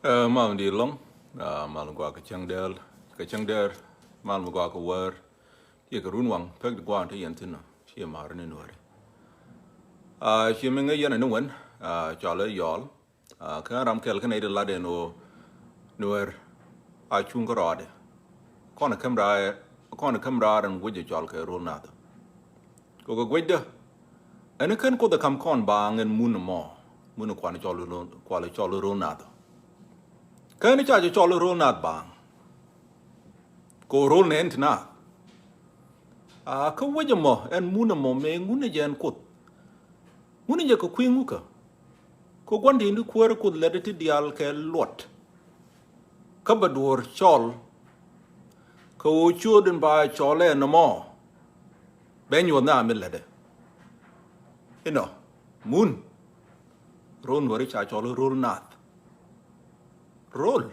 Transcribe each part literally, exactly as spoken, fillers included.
Ɛ, mal mi di lɔŋ, ɛ, mal mi gɔaa kɛ cäŋ dɛɛl, kɛ cäŋ dɛɛr, mal mi gɔaa kɛ wäär, kiɛ kɛ run waŋ, pek di gua̱a̱n te yɛn thi̱n ɔ, ciɛ ma̱a̱r ni nuääri. Ɛ, ciɛ mi ŋäc yɛn ɛ ni wen, ɛ, cɔal ɛ yɔɔl, ɛ, kä ram kɛl kä nɛy di lat ɛn ɣöö nuäär a cuŋ kä rɔɔdɛ. Kɔn ɛ käm raar, kɔn ɛ käm raar ɛn guic ɛ cɔal kɛ rol nath. Kɛ kɛ guecdä. Ɛn kän Kuoth ɛ ka̱m kɔn baaŋ ɛn mun ɛmɔ. Mun ɛ kual cɔl rol, kual cɔl rol nath. Kän ca jɛ cɔl rol nath baaŋ. Kɛ rol nɛn ti nath. A kä wec ɛmɔ ɛn mun ɛmɔ mëë ŋun ɛ jɛ ɛn Kuoth. Ŋun ɛ jɛ kɛ kui̱ ŋukä. Kɛ gua̱ndiɛn di kuäär Kuoth lät ti diaal kɛ luɔt. Kä bɛ duɔ̱ɔ̱r cɔl. Kɛ ɣöö ciööt in ba cɔl ɛ nɔmɔ. Bɛ nyuɔth na mi lätdɛ. Inɔ, mun. Rol nuääri ca cɔl rol nath. Rol.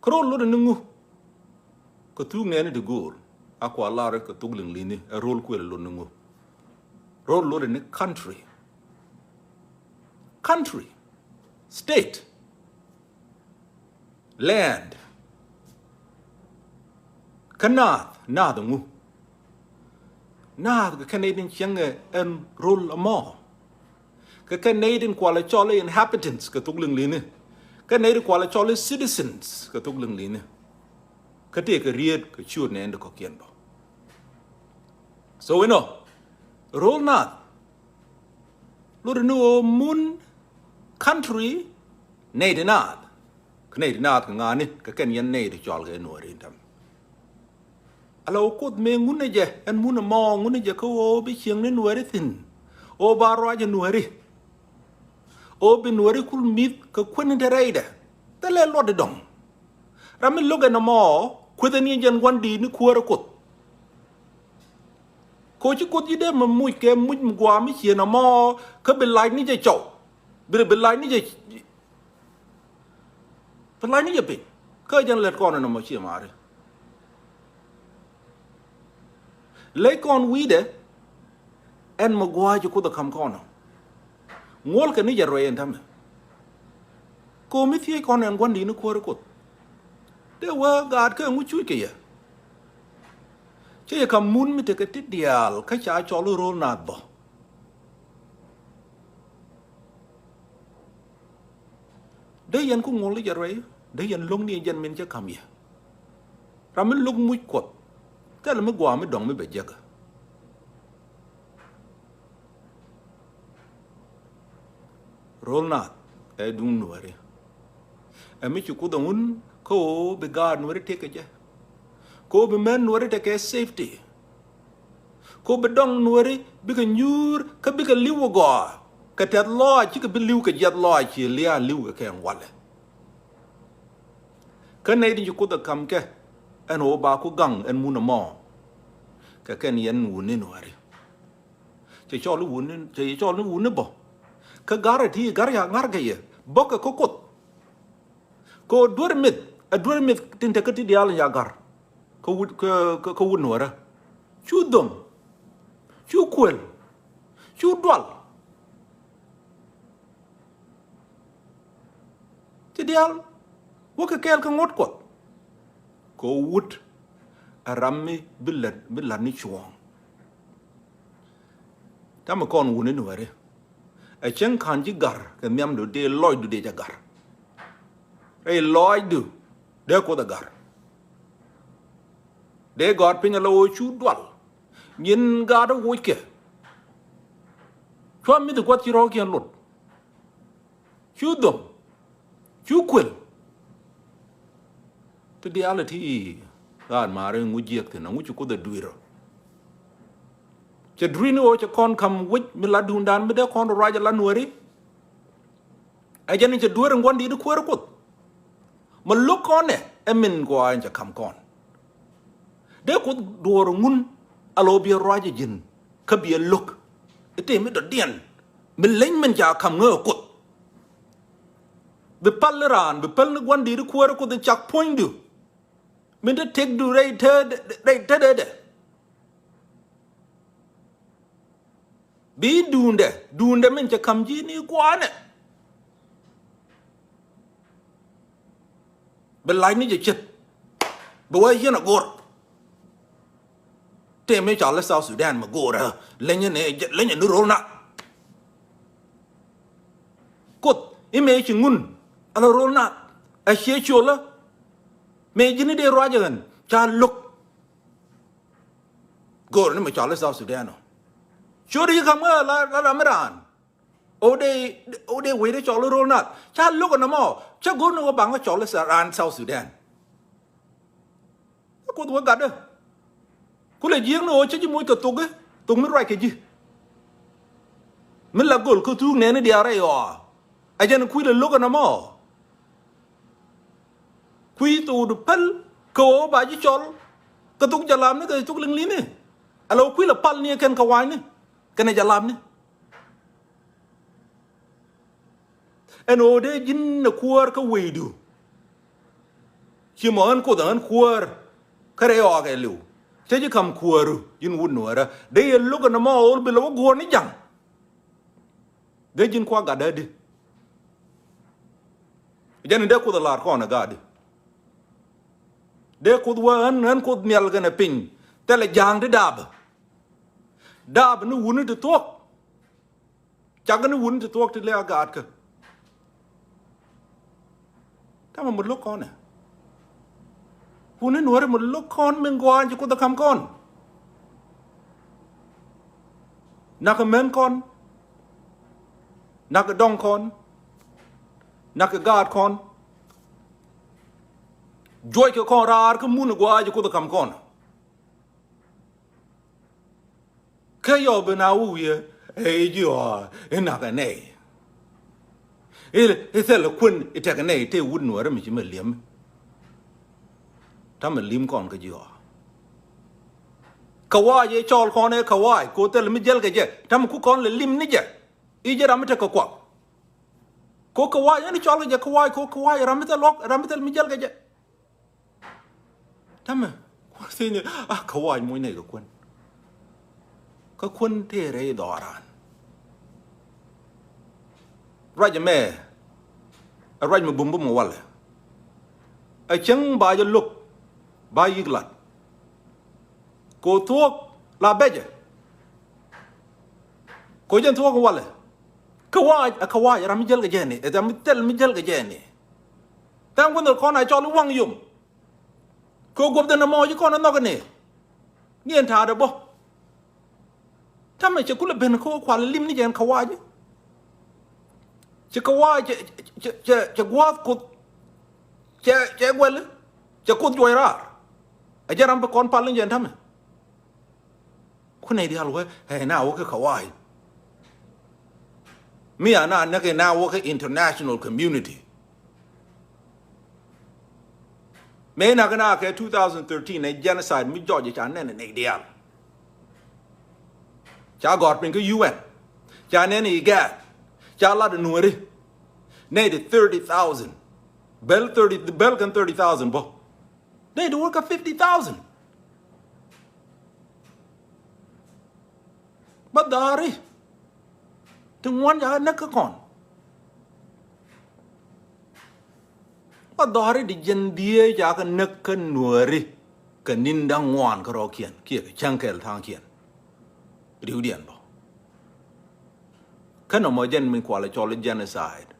Kä rol lotdɛ ni ŋu. Kɛ thuk nɛɛni ti go̱o̱r. A kua lar kɛ thuk liŋ li̱ni. Ɛ rol kuël lot ni ŋu. Rol lotdɛ ni country. Country. State. Land. Kä naath, naath ŋu. Naath kɛ kɛn nɛy tin cieŋ ɛn rol ɛmɔ. Kɛ kɛn nɛy tin kualɛ cɔl inhabitants kɛ thok liŋ li̱ni. Kɛ nɛy tin kualɛ cɔl citizens kɛ thok liŋ li̱ni. Kä tëë kɛ riet kɛ ciöt nɛɛni ti kɔ̱kiɛn bä. So inɔ, rol naath. Lot ni ɣöö mun country nɛy ti naath. Kä nɛy ti naath kɛ ŋa̱a̱ni kɛ kɛn yɛn nɛy ti cɔal kɛ nuääri in täämɛ. Ala ɣöö Kuoth mëë ŋun ɛ jɛ, ɛn mun ɛmɔ ŋun ɛ jɛ kä ɣöö bi cieŋ ni nuääri thi̱n. Ɣöö ba ruac ɛ nuääri. Ɣöö bi nuääri kul mi̱th kɛ kuän in te rɛydɛ. Thilɛ luɔt di dɔ̱ŋ. Ram mi lo̱k ɛn ɛmɔ, kueth ɛn ni jɛn gua̱ndiɛn ni kuäär ɛ Kuoth. Kɛ ɣöö ci Kuoth ji̱ dee mi muc kɛ muc mi gua̱a̱ mi ciën ɛmɔ, kä bi lac ni jɛ cɔw. Bi, bi lac ni jɛ, bi lac ni jɛ piny. Kä jɛn lät kɔn ɛn ɛmɔ ciɛ maari. Lec kɔn wi̱i̱dɛ, ɛn mi gua̱a̱ ci Kuoth ɛ ka̱m kɔn ɔ. Ŋuɔl kɛ ni jɛ ruɛy ɛn täämɛ. Kɛ ɣöö mi thiec kɔn ɛn gua̱ndiɛn ni kuäär Kuoth. Dee wä gaat kä ɛŋu cuc kɛ yɛ. Cä yɛ ka̱m mun mi tekɛ ti diaal kä ca cɔl i̱ ro̱l naath bä. Dee yɛn ku ŋuɔl i̱ jɛ ruɛy, dee yɛn lo̱ŋ ni jɛn min cä ka̱m yɛ. Ram mi lo̱k muc Kuɔth, thilɛ mi gua̱a̱ mi dɔ̱ŋ mi bɛ jiäkä. Ro̱l naath ɛ duŋ nuääri. Ɛ mi ci Kuoth ɛ ŋun kä ɣöö bi gaat nuääri tëk kɛ jɛ. Kä ɣöö bi män nuääri tekɛ safety. Kä ɣöö bi dɔŋ nuääri bikɛ nyuur kä bikɛ li̱w ɛ gɔaa. Kɛ tɛth lɔaac cikɛ bi li̱w kɛ jiɛth lɔaac ci lia̱a̱ li̱w kɛ kɛ ɛn walɛ. Kä nɛy tin ci Kuoth ɛ ka̱m kɛ ɛn ɣöö ba ku gaŋ ɛn mun ɛmɔ. Kɛ kɛn yɛn wuni nuääri. Cɛ cɔl ni wuni, cɛ cɔl ni wuni bä. Kä ga̱r ɛ ti ga̱r ya ŋa̱r kɛ yɛ bä kɛ kä Kuoth. Kɛ ɣöö duer mith, ɛ duer mith tin te kä ti diaal in ya ga̱r. Kä wut, kä, kä, kä wut nuäärä. Cu dho̱ŋ. Cu kuël. Cu dual. Ti diaal. Wä kɛ kɛɛl kä ŋot Kuɔth. Kɛ ɣöö wut ɛ ram mi bi lät, bi la̱t ni cuɔ̱ɔ̱ŋ. Täämɛ kɔn wuni nuääri. Ɛ cäŋ ka̱n ji̱ ga̱r kɛ nhiamdu dee lɔcdu dee jɛ ga̱r. Rɛy lɔcdu dee Kuoth ɛ ga̱r. Dee gɔ̱a̱r piny ala ɣöö cu dual. Nyin gaat ɛ woc kɛ. Cua mi̱th kuath ci rɔ̱ɔ̱kiɛn lot. Cu dho̱ŋ. Cu kuël. Ti diaal ɛ ti ɣaat maari ŋu jiɛk thi̱n, ŋu ci Kuoth ɛ dui̱r ɔ. Cɛ dui̱r ni ɣöö cɛ kɔn ka̱m wec mi la duundan mi dee kɔn ruac ɛ la nuääri. Ɛ jɛn in cɛ dueer in gua̱ndiɛn i̱ kuäär Kuoth. Ma lo̱k kɔn ɛ, ɛ min gua̱a̱ in cɛ ka̱m kɔn. Dee Kuoth duɔ̱ɔ̱r ŋun a lo̱ biɛ ruac ɛ ji̱n kä biɛ lo̱k. I̱ tëë mi dɔ̱diɛn mi leny min ca ka̱m ŋäk ɛ Kuoth. Bi päl ni raan, bi päl ni gua̱ndiɛn i̱ kuäär Kuoth in cak puɔ̱nydu. Min te tëkdu rɛy te, rɛy te dee dee. Bi duundɛ, duundɛ min cɛ ka̱m ji̱ ni gua̱a̱nɛ. Bi la̱c ni jɛ ce̱t. Bi wee yien a go̱r. Tëë mëë cɔal i̱ South Sudan mi go̱o̱rä. Lenyɛ ni, lenyɛ ni ro̱l nath. Kuoth i̱ mëë ci ŋun ala ro̱l nath. A cie ciolä. Mëë ji̱n i̱ dee ruacä ɣän ca lo̱k. Go̱o̱r ni mi cɔal i̱ South Sudan ɔ. Ciöt i̱ ka̱m ɣä la, la ram mi raan. Ɣöö dee, ɣöö dee wecdä cɔl i̱ ro̱l nath. Ca lo̱k ɛn ɛmɔ. Cä go̱r ni ɣöö baŋ ɣä cɔl i̱ raan South Sudan. Ɛ Kuoth wä gatdä. Ku lɛ jiäk ni ɣöö cä ji̱ moc kɛ thok i̱, thok mi ruac kɛ ji̱. Mi la go̱l kä thuuk nɛɛni diaal rɛy ɣɔaa. Ɛ jɛn kui̱ lɛ lo̱k ɛn ɛmɔ. Kui̱ thokdu päl kɛ ɣöö ba ji̱ cɔl kɛ thok jalamni kɛ thok liŋli̱ni. Ala ɣöö kui̱ lɛ pal ni ɛ kɛn kɛ wa̱a̱nyni kɛnɛ jalamni. Ɛn ɣöö dee ji̱n ɛ kuäär kä wecdu. Ci mɔ ɣän Kuoth ɛ ɣän kuäär kä rɛy ɣɔaa kɛɛliw. Cä ji̱ ka̱m kuääru ji̱n wut Nuäärä. Dee yɛ lo̱k ɛn ɛmɔ ɣöö bi lɛ wä guɔ̱ɔ̱r ni ja̱ŋ. Dee ji̱n kua gatdä di. Jɛn in dee Kuoth ɛ la̱r kɔn ɛ gatdi. Dee Kuoth wä ɣän, ɣän Kuoth nhial kɛnɛ piny. Thilɛ ja̱a̱ŋ ti daapä. Daapä ni wutni ti thuɔ̱k. Cak ni wutni ti thuɔ̱k ti lɛ a gaatkä. Tamɛ mi lo̱k kɔn ɛ. Wutni Nuäri mi lo̱k kɔn mi ŋuan ci Kuoth ɛ ka̱m kɔn. Nakä män kɔn. Nakä dɔŋ kɔn. Nakä gaat kɔn. Juɔc kɛ kɔn raar kä mun ɛ gua̱a̱ ci Kuoth ɛ ka̱m kɔn. Kä yɔ bi na wä wi̱i̱ ɛ i̱ ji̱ ɣɔaa i̱ nakä nɛy. I̱, i̱ thilɛ kuän i̱ tekɛ nɛy tëë wut Nuäärä mi ci mɛ li̱em. Tamɛ li̱m kɔn kä ji̱ ɣɔaa. Kɛ wa̱a̱c ëë cɔɔl kɔn ëë kɛ wa̱a̱c ko̱ thilɛ mi jäl kɛ jɛ. Tamɛ ku kɔn lɛ li̱m ni jɛ. I̱ jɛ ram mi tekɛ kuak. Ko̱ kɛ wa̱a̱c ɛn i̱ cɔɔl kɛ jɛ kɛ wa̱a̱c ko̱ kɛ wa̱a̱c ram mi thil luɔk ram mi thil mi jäl kɛ jɛ. Tamɛ kuäär thiecni a kä wa̱a̱c mucnɛ kɛ kuän. Kä kuän tëë rɛy dhɔaaran. Ruac ɛmɛ ɛ ruac mi bumbum ɛ walɛ. Ɛ cäŋ ba jɛ lo̱k ba yi̱k lat. Kɛ ɣöö thuɔ̱k la bɛcɛ. Kɛ ɣöö jɛn thuɔ̱k ɛ walɛ. Kä wa̱a̱c ɛ kä wa̱a̱c ram mi jäl kɛ jɛɛni ɛ ram mi thil mi jäl kɛ jɛɛni. Tha̱a̱ŋ kuänh kɔn a cɔl i̱ waŋ yom. Kɛ guɔ̱pdɛ nɔmɔ ci kɔn ɛ nhɔk ɛ ni. Ni ɛn ta̱a̱dɛ bä. Tamɛ cɛ kulɛ ben kä kual lim ni jɛ ɛn kä wa̱a̱c. Cɛ kä wa̱a̱c cɛ, cɛ, cɛ, cɛ gua̱a̱th Kuoth. Cɛ, cɛ guɛl. Cɛ Kuoth juɔc raar. Ɛ jɛ ram bi kɔn pal ni jɛ ɛn tamɛ. Ku nɛy diaal wee ɛ na wä kä kawaii. Mi a na näk ɛ na wä kä international community. Mëë nak ɛ na kɛ two thousand thirteen ɛ genocide mi jɔc ɛ ca nɛn ɛ nɛy diaal. Ca gɔ̱r piny kä U N. Ca nɛn ɛ IGAD. Ca lat ɛ Nuäri. Nɛy di thirty thousand. Bel thirty, bel kɛn thirty thousand bä. Nɛy di wä kä fifty thousand. Bä dhɔri ti ŋuan ca näk kä kɔn. Bä dhɔri di jɛn dhieec ca kä näk kä Nuäri. Kä ni̱n da̱ŋ ŋuan kä rɔɔkiɛn kiɛ kɛ cäŋ kɛl tha̱a̱ŋkiɛn. Ri̱wdiɛn bä. Kä nɔmɔ jɛn mi kualɛ cɔl i̱ genocide.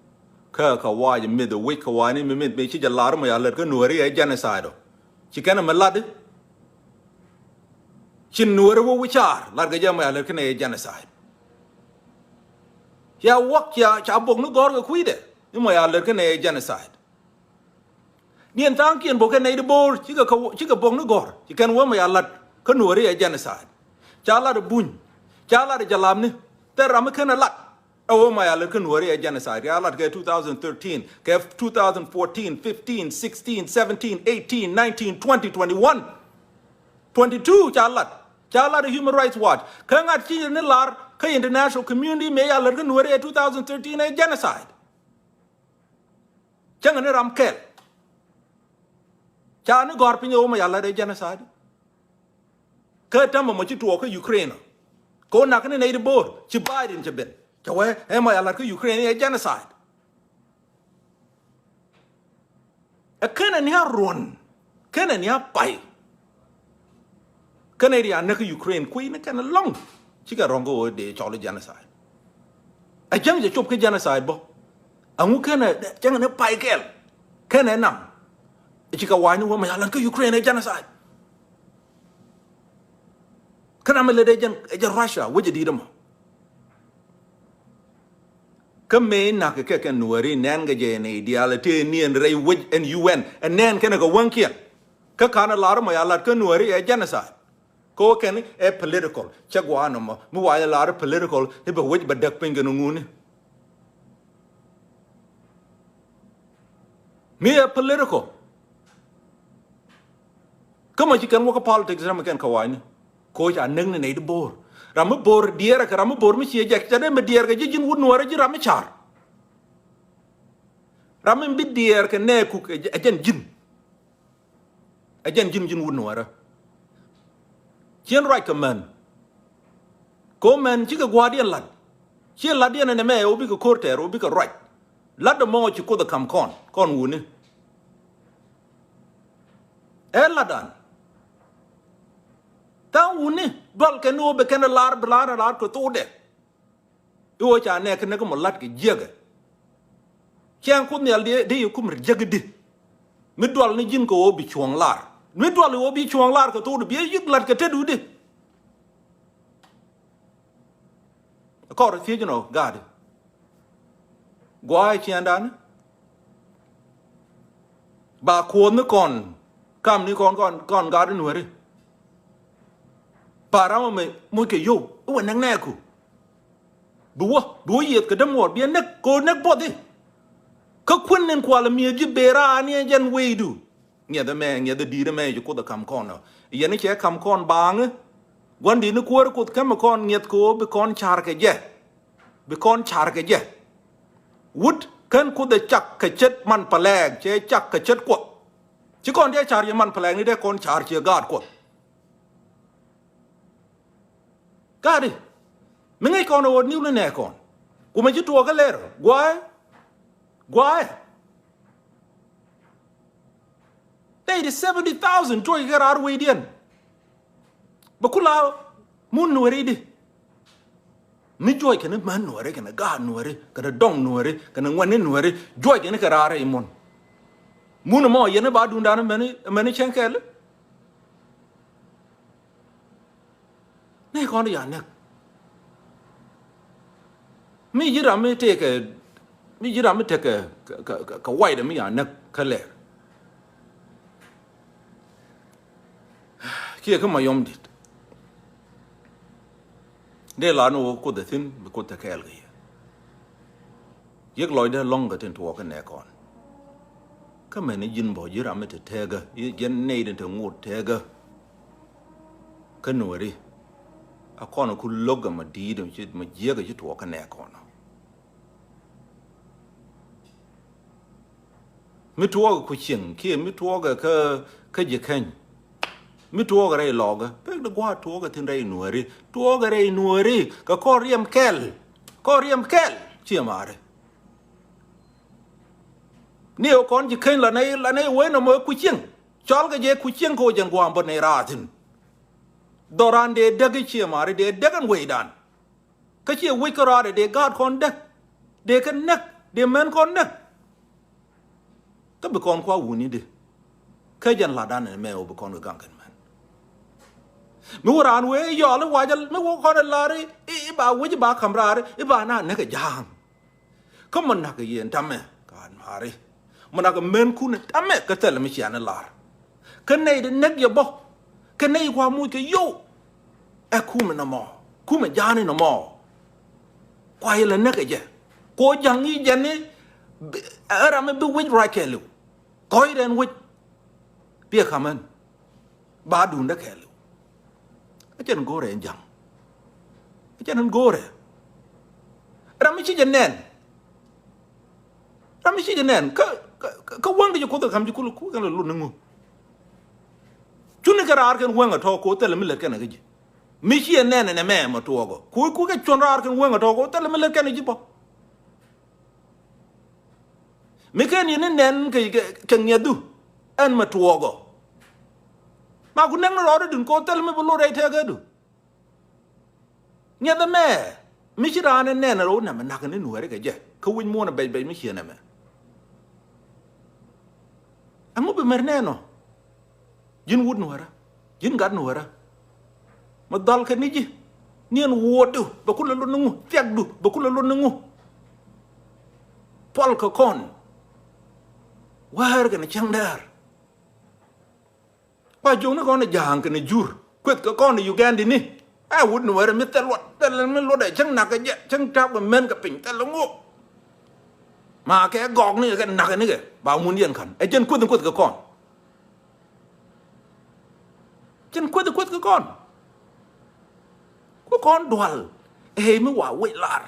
Kä kä wa̱a̱ jɛ mith ɛ wec kä wa̱a̱ ni mi mith mi ci jɛ lar mɔ ya lät kä Nuäri ɛ genocide ɔ. Ci kɛn ɛmɛ lat i̱ ci Nuäri wä wi̱caar lat kɛ jɛ mɔ ya lät kä nɛ ɛ genocide. Cia wäk cia ca bok ni gɔ̱r kɛ kui̱dɛ i̱ mɔ ya lät kä nɛ ɛ genocide. Niɛn tha̱a̱ŋkiɛn bok kɛ nɛy di bo̱o̱r cikɛ kɛ cikɛ bok ni gɔ̱r ci kɛn wä mɔ ya lat kä Nuäri ɛ genocide. Ca lat ɛ buny ca lat ɛ jalapni thɛr ram mi ken ɛ lat. Ɛ wä mɔ ya lät kä Nuäri ɛ genocide ca lat kɛ two thousand thirteen kɛ two thousand fourteen, fifteen, sixteen, seventeen, eighteen, nineteen, twenty, twenty-one, twenty-two ca lat. Ca lat ɛ Human Rights Watch kä ŋa̱t ci ni lar kä international community mëë ya lät kä Nuäri ɛ two thousand thirteen ɛ genocide. Cäŋɛ ni ram kɛl. Ca ni gɔ̱r piny ɛ wä mɔ ya lat ɛ genocide. Kä täämɛ mɔ ci tuɔɔk kä Ukraine. Kɛ wä nak ni nɛy di bo̱o̱r ci Biden cɛ ben cɛ wee ɛ mɔ ya lat kä Ukraine ɛ genocide. Ɛ kenɛ ni a ruɔn, kenɛ ni a pay. Kenɛ ri a näk Ukraine kui̱ ni kɛn lɔŋ. Cikɛ rɔŋ kɛ ɣöö dee cɔl i̱ genocide. Ɛ cäŋ cɛ cop kä genocide bä. Aŋu kenɛ cäŋ ni pay kɛl. Kenɛ nam. Cikɛ wa̱a̱ ni wä mɛ yalan kä Ukraine ɛ genocide. Kä ram mi lät ɛ jɛn, ɛ jɛn Russia wec ɛ di̱i̱t ɛmɔ. Kä mëë nak kɛ kɛ Nuääri nɛn kɛ jɛ nɛy diaal ɛ tëë ni ɛn rɛy wec ɛn U N ɛ nɛn kɛn kɛ wäŋkiɛn. Kä ka̱n ɛ lar mɔ ya lat kä Nuääri ɛ genocide. Kä wä kɛn ɛ political cɛ gua̱a̱n ɛmɔ mi wac ɛ lar political i̱ bɛ wec bɛ däk piny kɛn ŋuni. Mi ɛ political. Kä mɔ ci kɛn wä kä politics ram mi kɛn kä wa̱a̱ni. Koc a näk ni nɛy di bo̱o̱r. Ram mi bo̱o̱r diɛɛr kɛ ram mi bo̱o̱r mi ciɛ jɛk ca dee mi diɛɛr kɛ ji̱ ji̱n wut Nuäärä ji̱ ram mi car. Ram mi bi diɛɛr kɛ nɛɛku ɛ jɛn ji̱n. Ɛ jɛn ji̱n ji̱n wut Nuäärä. Cien ruac kɛ män. Ko mɛn cikɛ gua̱a̱rdiɛn la̱t. Ciɛ la̱tdiɛn ɛn ɛmɛ ɛ wä bikɛ ko̱r tɛɛr wä bikɛ ruac. La̱t ɛmɔ ci Kuoth ɛ ka̱m kɔn, kɔn wuni. Ɛ la̱tdan. Tha̱a̱ŋ wuni dual kɛn ni wä bɛ kɛn ɛ la̱r, bɛ la̱r ɛ la̱r kɛ thokdɛ. I̱ wä ca nɛɛk kɛ näk mɔ la̱t kɛ jiäkɛ. Cɛŋ Kuoth Nhial dee, dee yɛ kum rɛ jiäk i̱di. Mi dual ni ji̱n kɛ wä bi cuɔ̱ɔ̱ŋ la̱r. Mi dual i̱ wä bi cuɔ̱ɔ̱ŋ la̱r kɛ thokdɛ bi ɛ yi̱k la̱t kɛ tetdu i̱di. Kɔr thiec nɔ ga̱a̱di. Gua̱a̱ ciɛŋdan. Ba kuɔth ni kɔn. Kam ni kɔn, kɔn, kɔn ga̱a̱di Nuääri. Pa̱a̱ ram ɛmɛ muc kɛ yio̱w i̱ wä näk nɛɛku. Bi wä, bi wä yiëth kɛ dämuɔɔr bi ɛ näk kɛ ɣöö näk buɔthi. Kä kuän in kualɛ mi̱eth ji̱ bëë raan ni ɛ jɛn wecdu. Ŋiɛth ɛmɛ, ŋiɛth ɛ di̱i̱t ɛmɛ ci Kuoth ɛ ka̱m kɔn ɔ. Yɛn i̱ cɛ ka̱m kɔn baaŋi. Gua̱ndi̱t ni kuäär Kuoth kämɛ kɔn ŋiɛth kɛ ɣöö bi kɔn ca̱r kɛ jɛ. Bi kɔn ca̱r kɛ jɛ. Wut kän Kuoth ɛ cak kɛ ce̱t man pälɛɛk, cɛ cak kɛ ce̱t Kuɔth. Ci kɔn dee ca̱r yɛ man pälɛɛk ni dee kɔn ca̱r ciɛ gaat Kuɔth. Ga̱a̱di, mi ŋäc kɔn ɛ ɣöö niw ni nɛɛkɔn. Kumɛ ci tuɔɔk kä lɛr, gua̱a̱, gua̱a̱. Tey di seventy thousand tuɔɔk kɛ raar wecdiɛn. Bɛ kula mun Nuääri di. Mi juɔc kɛn män Nuääri, kɛn gaat Nuääri, kɛn dɔŋ Nuääri, kɛn ŋuɛ̈tni Nuääri, juɔc kɛn kɛ raar rɛy mun. Mun ɛmɔ yɛn ba duundan mɛni, mɛni cäŋ kɛɛl. Nɛy kɔn ya näk. Mi ji̱ ram mi tëëkɛ, mi ji̱ ram mi tekɛ kɛ, kɛ, kɛ, kɛ waydɛ mi ya näk kä lɛr. Kiɛ kä Mayom dit. Dee la ni wä Kuoth ɛ thi̱n, bi Kuoth te kɛɛl kɛ yɛ. Yiëk lɔcdä lɔ̱ŋ kɛ tin tuɔɔk kä nɛɛkɔn. Kä mɛn i̱ ji̱n bä ji̱ ram mi te tɛɛkä, i̱ jɛn nɛy tin te ŋot tɛɛkä. Kä Nuääri. A kɔn ku lo̱k ɛ ma di̱i̱t, ma ci, ma jiäk ɛ ci tuɔɔk kä nɛɛkɔn. Mi tuɔɔkɛ ku cieŋ kiɛ mi tuɔɔkɛ kä, kä ji̱ keny. Mi tuɔɔkɛ rɛy lɔɔkä pek di gua̱a̱th tuɔɔkɛ thi̱n rɛy Nuääri. Tuɔɔkɛ rɛy Nuääri kɛ kɔn riɛm kɛl. Kɔn riɛm kɛl ciɛ maari. Ni ɛ kɔn ji̱ keny la nɛy, la nɛy wec nɔmɔ ɛ ku cieŋ. Cɔalkɛ jɛ ku cieŋ kɛ wä jɛn gua̱a̱m bä nɛy raar thi̱n. Dhɔran dee däk i̱ ciɛ maari dee däk ɛn wecdan. Kä ciɛ wec kärɔaadɛ dee gaat kɔn däk. Dee kɛ näk, dee män kɔn näk. Kä bi kɔn kua wuni di. Kä jɛn la̱tdan ɛn mɛ wä bi kɔn kɛ gaŋ kɛn män. Mi wä raan wee yɔɔl i̱ wacä, mi wä kɔn ɛ la̱r i̱, i̱, i̱ ba wec i̱ ba ka̱m raar i̱, i̱ ba na näk ɛ ja̱a̱ŋ. Kä mɔ nak yɛn tamɛ ka nuari. Mɔ nak mɛn kun tamɛ kä thɛl mi cian lar. Kä nɛy di näk yɛ bɔ. Kä nɛy kua muc kɛ yow. Ɛ kumɛ nɔmɔ. Kumɛ ja̱a̱ni nɔmɔ. Kua yɛ lɛ näk ɛ jɛ. Ko ja̱ŋ i̱ jɛn ni bi, ɛ ram mi bi wi̱c ruac kɛɛliw. Kɔc rɛn wi̱c. Piɛ kamɛn. Ba duundä kɛɛliw. A jɛn go̱o̱rɛ ɛn ja̱ŋ. A jɛn ɛn go̱o̱rɛ. Ram mi ci jɛ nɛn. Ram mi ci jɛ nɛn. Kä, kä, kä, kä wäŋ di jɛ Kuoth ɛ ka̱m ji̱ kul, kul kɛn lɛ lot ni ŋu. Cuni kɛ raar kɛn wäŋ ɛ tɔ̱ ko thilɛ mi lät kɛn ɛ kä ji̱. Mi ci ɛ nɛn ɛn ɛmɛ mɛ tuɔɔk ɔ. Ku, ku kɛ cuɔ̱n raar kɛn wäŋ ɛ tɔ̱ ko thilɛ mi lät kɛn ɛ ji̱ bä. Mi ken yɛn ni nɛn kɛ, kɛ, kɛ ŋiɛthu. Ɛn mɛ tuɔɔkɔ. Ma ku näk ni rɔɔdädun kɛ ɣöö thil mi bi lot rɛy tëkädu. Ŋiɛth ɛmɛ mi ci raan ɛ nɛn rɛw nɛmɛ nakä ni Nuääri kɛ jɛ kä wi̱c muɔ̱ɔ̱n ɛ bɛc bɛc mi ciɛ nɛmɛ. Ɛŋu bi mɛr nɛn ɔ? Ji̱n wut Nuäärä, ji̱n gat Nuäärä. Mi dhɔl kɛ ni ji̱, niɛn wuɔtdu bɛ kulɛ lot ni ŋu, thiakdu bɛ kulɛ lot ni ŋu. Puɔl kɛ kɔn wäär kɛnɛ cäŋ dɛɛr. Ba jiök ni kɔn ɛ Ja̱a̱ŋ kɛnɛ Jur, kueth kɛ kɔn ɛ Ugandani. Ɛ wut Nuäärä mi thil luɔt, thil mi luɔt ɛ cäŋ nak kɛ jɛ, cäŋ ta̱a̱ bɛ män kɛ piny, thil ŋu. Ma kɛ gɔɔk ni kɛ nak ni kɛ ba mun yɛn ka̱n ɛ jɛn kueth in kueth kɛ kɔn. Cin kueth kueth kɛ kɔn. Ku kɔn dual ëë mi wa wec lar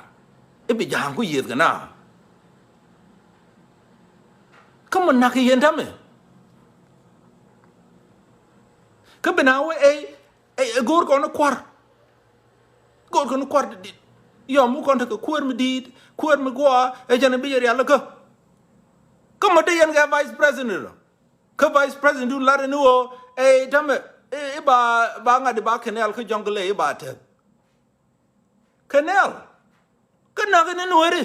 i̱ bi Ja̱a̱ŋ ku yiëëth kɛ na. Kä mi nak yɛn tämɛ. Kä bi na wee ëë ëë go̱o̱r kɔn kua̱r. Go̱o̱r kɔn kua̱r di̱t di̱t. Yɔm wä kɔn tekɛ kuäär mi di̱i̱t, kuäär mi gua̱a̱ ëë jɛn bi jɛ rial kä. Kä mi te yɛn kɛ vice president ɔ. Kä vice president dun lat ni ɣöö ɛ tämɛ i̱ ba ba ŋa̱t i̱ ba Kɛnɛl kä Jɔŋlei i̱ ba tɛth. Kɛnɛl kä nakä ni Nuääri.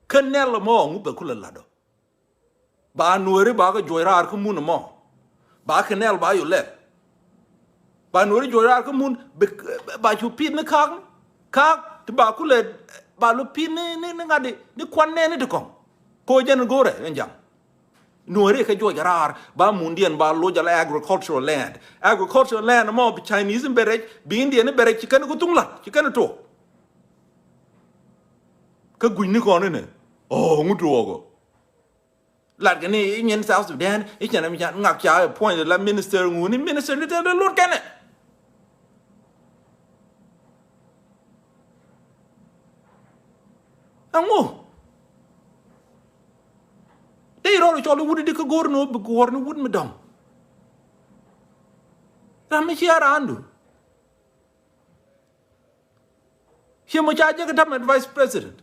Kɛnɛl mɔ ŋu bɛ kulɛ lat ɔ. Ba Nuääri ba kɛ juɔc raar kä mun mɔ. Ba Kɛnɛl ba yɔ lɛp. Ba Nuääri juɔc raar kä mun ba cu pi̱th ni ka̱a̱k ni ka̱a̱k ti ba kulɛ ba lu pi̱th ni ni ŋa̱t i̱ ni kuan nɛɛni ti kɔ̱ŋ. Ko jɛn go̱rɛ ɛn jaŋ. Nuääri kɛ juɔc raar ba mundiɛn ba loc ala agricultural land. Agricultural land mɔ bi Chinese in bɛ rɛc, bi Indian in bɛ rɛc, ci kɛn ku thuŋ la̱t, ci kɛn tuɔɔk. Kä gui̱cni kɔn inɛ ɔ ŋut tuɔɔk ɔ. Lat kɛ ni i̱ nyin South Sudan i̱ cɛn mi ca ŋak ca puɔ̱ny la minister ŋuni, minister ni tɛn lot kɛnɛ. Ɛŋu? Dee rɔɔd cɔl i̱ wut i̱ di kä go̱o̱r ni wä bi guɔ̱ɔ̱r ni wut mi dɔ̱ŋ. Ram mi cia raandu. Ciɛ mɔ ca jek i̱ tamɛ vice president.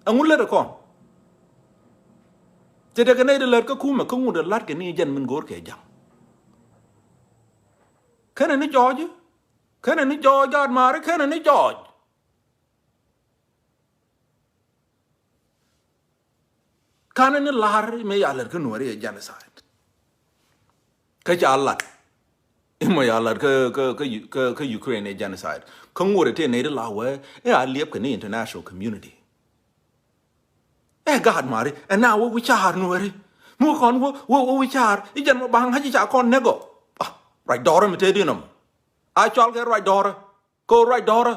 Ɛŋu lät ɛ kɔn? Te tekɛ nɛy ti lät kä kumɛ kä ŋut ɛ la̱t kɛ ni jɛn min go̱o̱r kɛ ja̱ŋ. Kɛnɛ ni jɔɔc i̱ kɛnɛ ni jɔɔc gaat maari kɛnɛ ni jɔɔc. Kanɛ ni la̱r mëë ya lät kä Nuääri ɛ genocide. Kä ca lat imɔ ya lat kä kä kä kä kä Ukraine ɛ genocide. Kä ŋuɔ̱t ɛ tëë nɛy ti la wee ɛ a liɛp kɛ ni international community. Ɛ gaat mari ɛ na wä wi̱caar Nuääri mi wä kɔn wä wä wä wi̱caar i̱ jɛn mɔ ba ŋa̱c i̱ ca kɔn näk ɔ. Ah, ruac dɔɔrä mi tëë di̱n ɔmɔ a cɔal kɛ ruac dɔɔrä. Kɛ ɣöö ruac dɔ̱rä.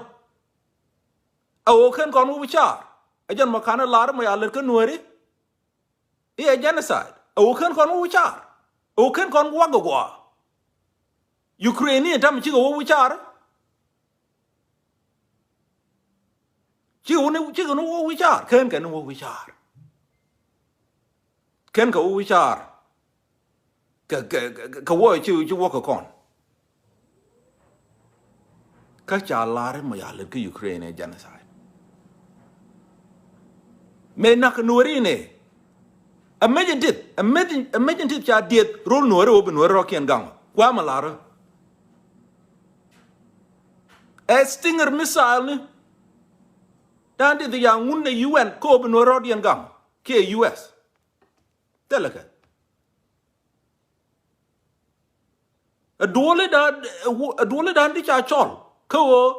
Ɛ ɣöö ken kɔn wä wi̱caar ɛ jɛn mɔ ka̱n ɛ la̱r mɔ ya lät kä Nuääri. I̱ ɛ genocide ɛ ɣöö ken kɔn wä wi̱caar. Ɛ ɣöö ken kɔn wä wak gɔaa. Ukraine ni ɛ ta̱mɛ cikɛ wä wi̱caar. Cikɛ wä ni cikɛ ni wä wi̱caar ken kɛn ni wä wi̱caar. Ken kɛ wä wi̱caar. Kɛ kɛ kɛ wä ci ci wä kɛ kɔn. Kä ca lar mɔ ya lät kä Ukraine ɛ genocide. Mëë nak Nuääri inɛ. Ɛ mec in tith ɛ mec in tith ca dieth rol Nuääri wä bi Nuääri rɔ̱kiɛn gaŋ. Kuamɛ lar. Ɛ Stinger missile ni. Dan tith ya ŋun ɛ U N kä wä bi Nuääri rɔ̱diɛn gaŋ kiɛ U S. Thilɛ kɛ. Ɛ duɔli dan ɛ duɔli dan di ca cɔl kä ɣöö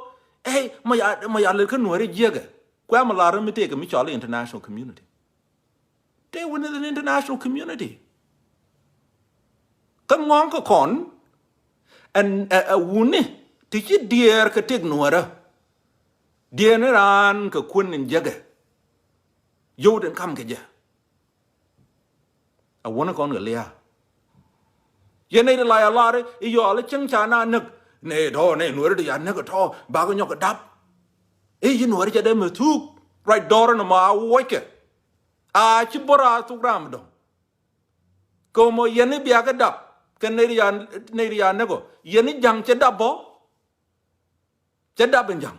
ɛ mɔ ya mɔ ya lät kä Nuääri jiäkɛ. Kuɛ mɔ lar mi tëëkɛ mi cɔl international community. Tëë wuni the international community. Kä ŋɔ̱ŋ kä kɔn ɛn ɛ wuni ti ci diɛɛr kɛ tëk Nuäärä. Diɛɛr ni raan kɛ kuän in jiäkɛ. Yio̱w tin kam kɛ jɛ. A wänä kɔn kɛ lia̱a̱. Yɛn nɛy ti la ya lar i̱ yɔal i̱ cäŋ ca na näk nɛy tɔ̱ nɛy Nuääri ti ya näk tɔ̱ bakɛ nyɔk kɛ dap. I̱ yi Nuääri cɛ dee mɛ thuuk ruac dɔɔr ɛn ɛmɔ a wuɔckɛ. A ci bor a thuk ram dɔ̱ŋ. Kɛ mɔ yɛn i̱ bia kɛ dap kɛ nɛy ti ya nɛy ti ya näk ɔ yɛn i̱ ja̱ŋ cɛ dap bɔ. Cɛ dap in ja̱ŋ.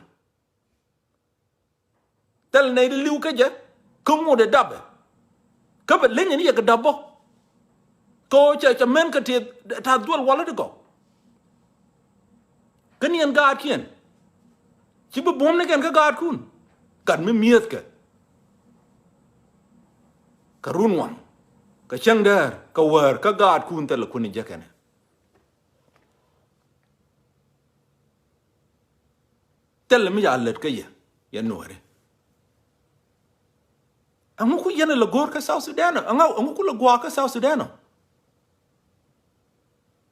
Thil nɛy ti li̱w kä jɛ kä ŋot ɛ dapɛ. Kä bɛ leny in yɛ kɛ dap bä. Kɛ ɣöö cɛ, cɛ mɛn kɛ tëë ta̱th duel walä ti gɔw. Kä ni ɛn gaatkiɛn ci bi buɔ̱m ni kɛn kä gaatkun. Gat mi mi̱ethkɛ kɛ run waŋ, kɛ cäŋ däär, kɛ wäär, kä gaatkun thilɛ kun jek kɛnɛ. Thilɛ mi ca lät kä yɛ, yɛ Nuääri. Ɛŋu ku yɛn ɛ lɛ go̱o̱r kä South Sudan ɔ? Ɛŋu, ɛŋu ku lɛ gua̱a̱ kä South Sudan ɔ?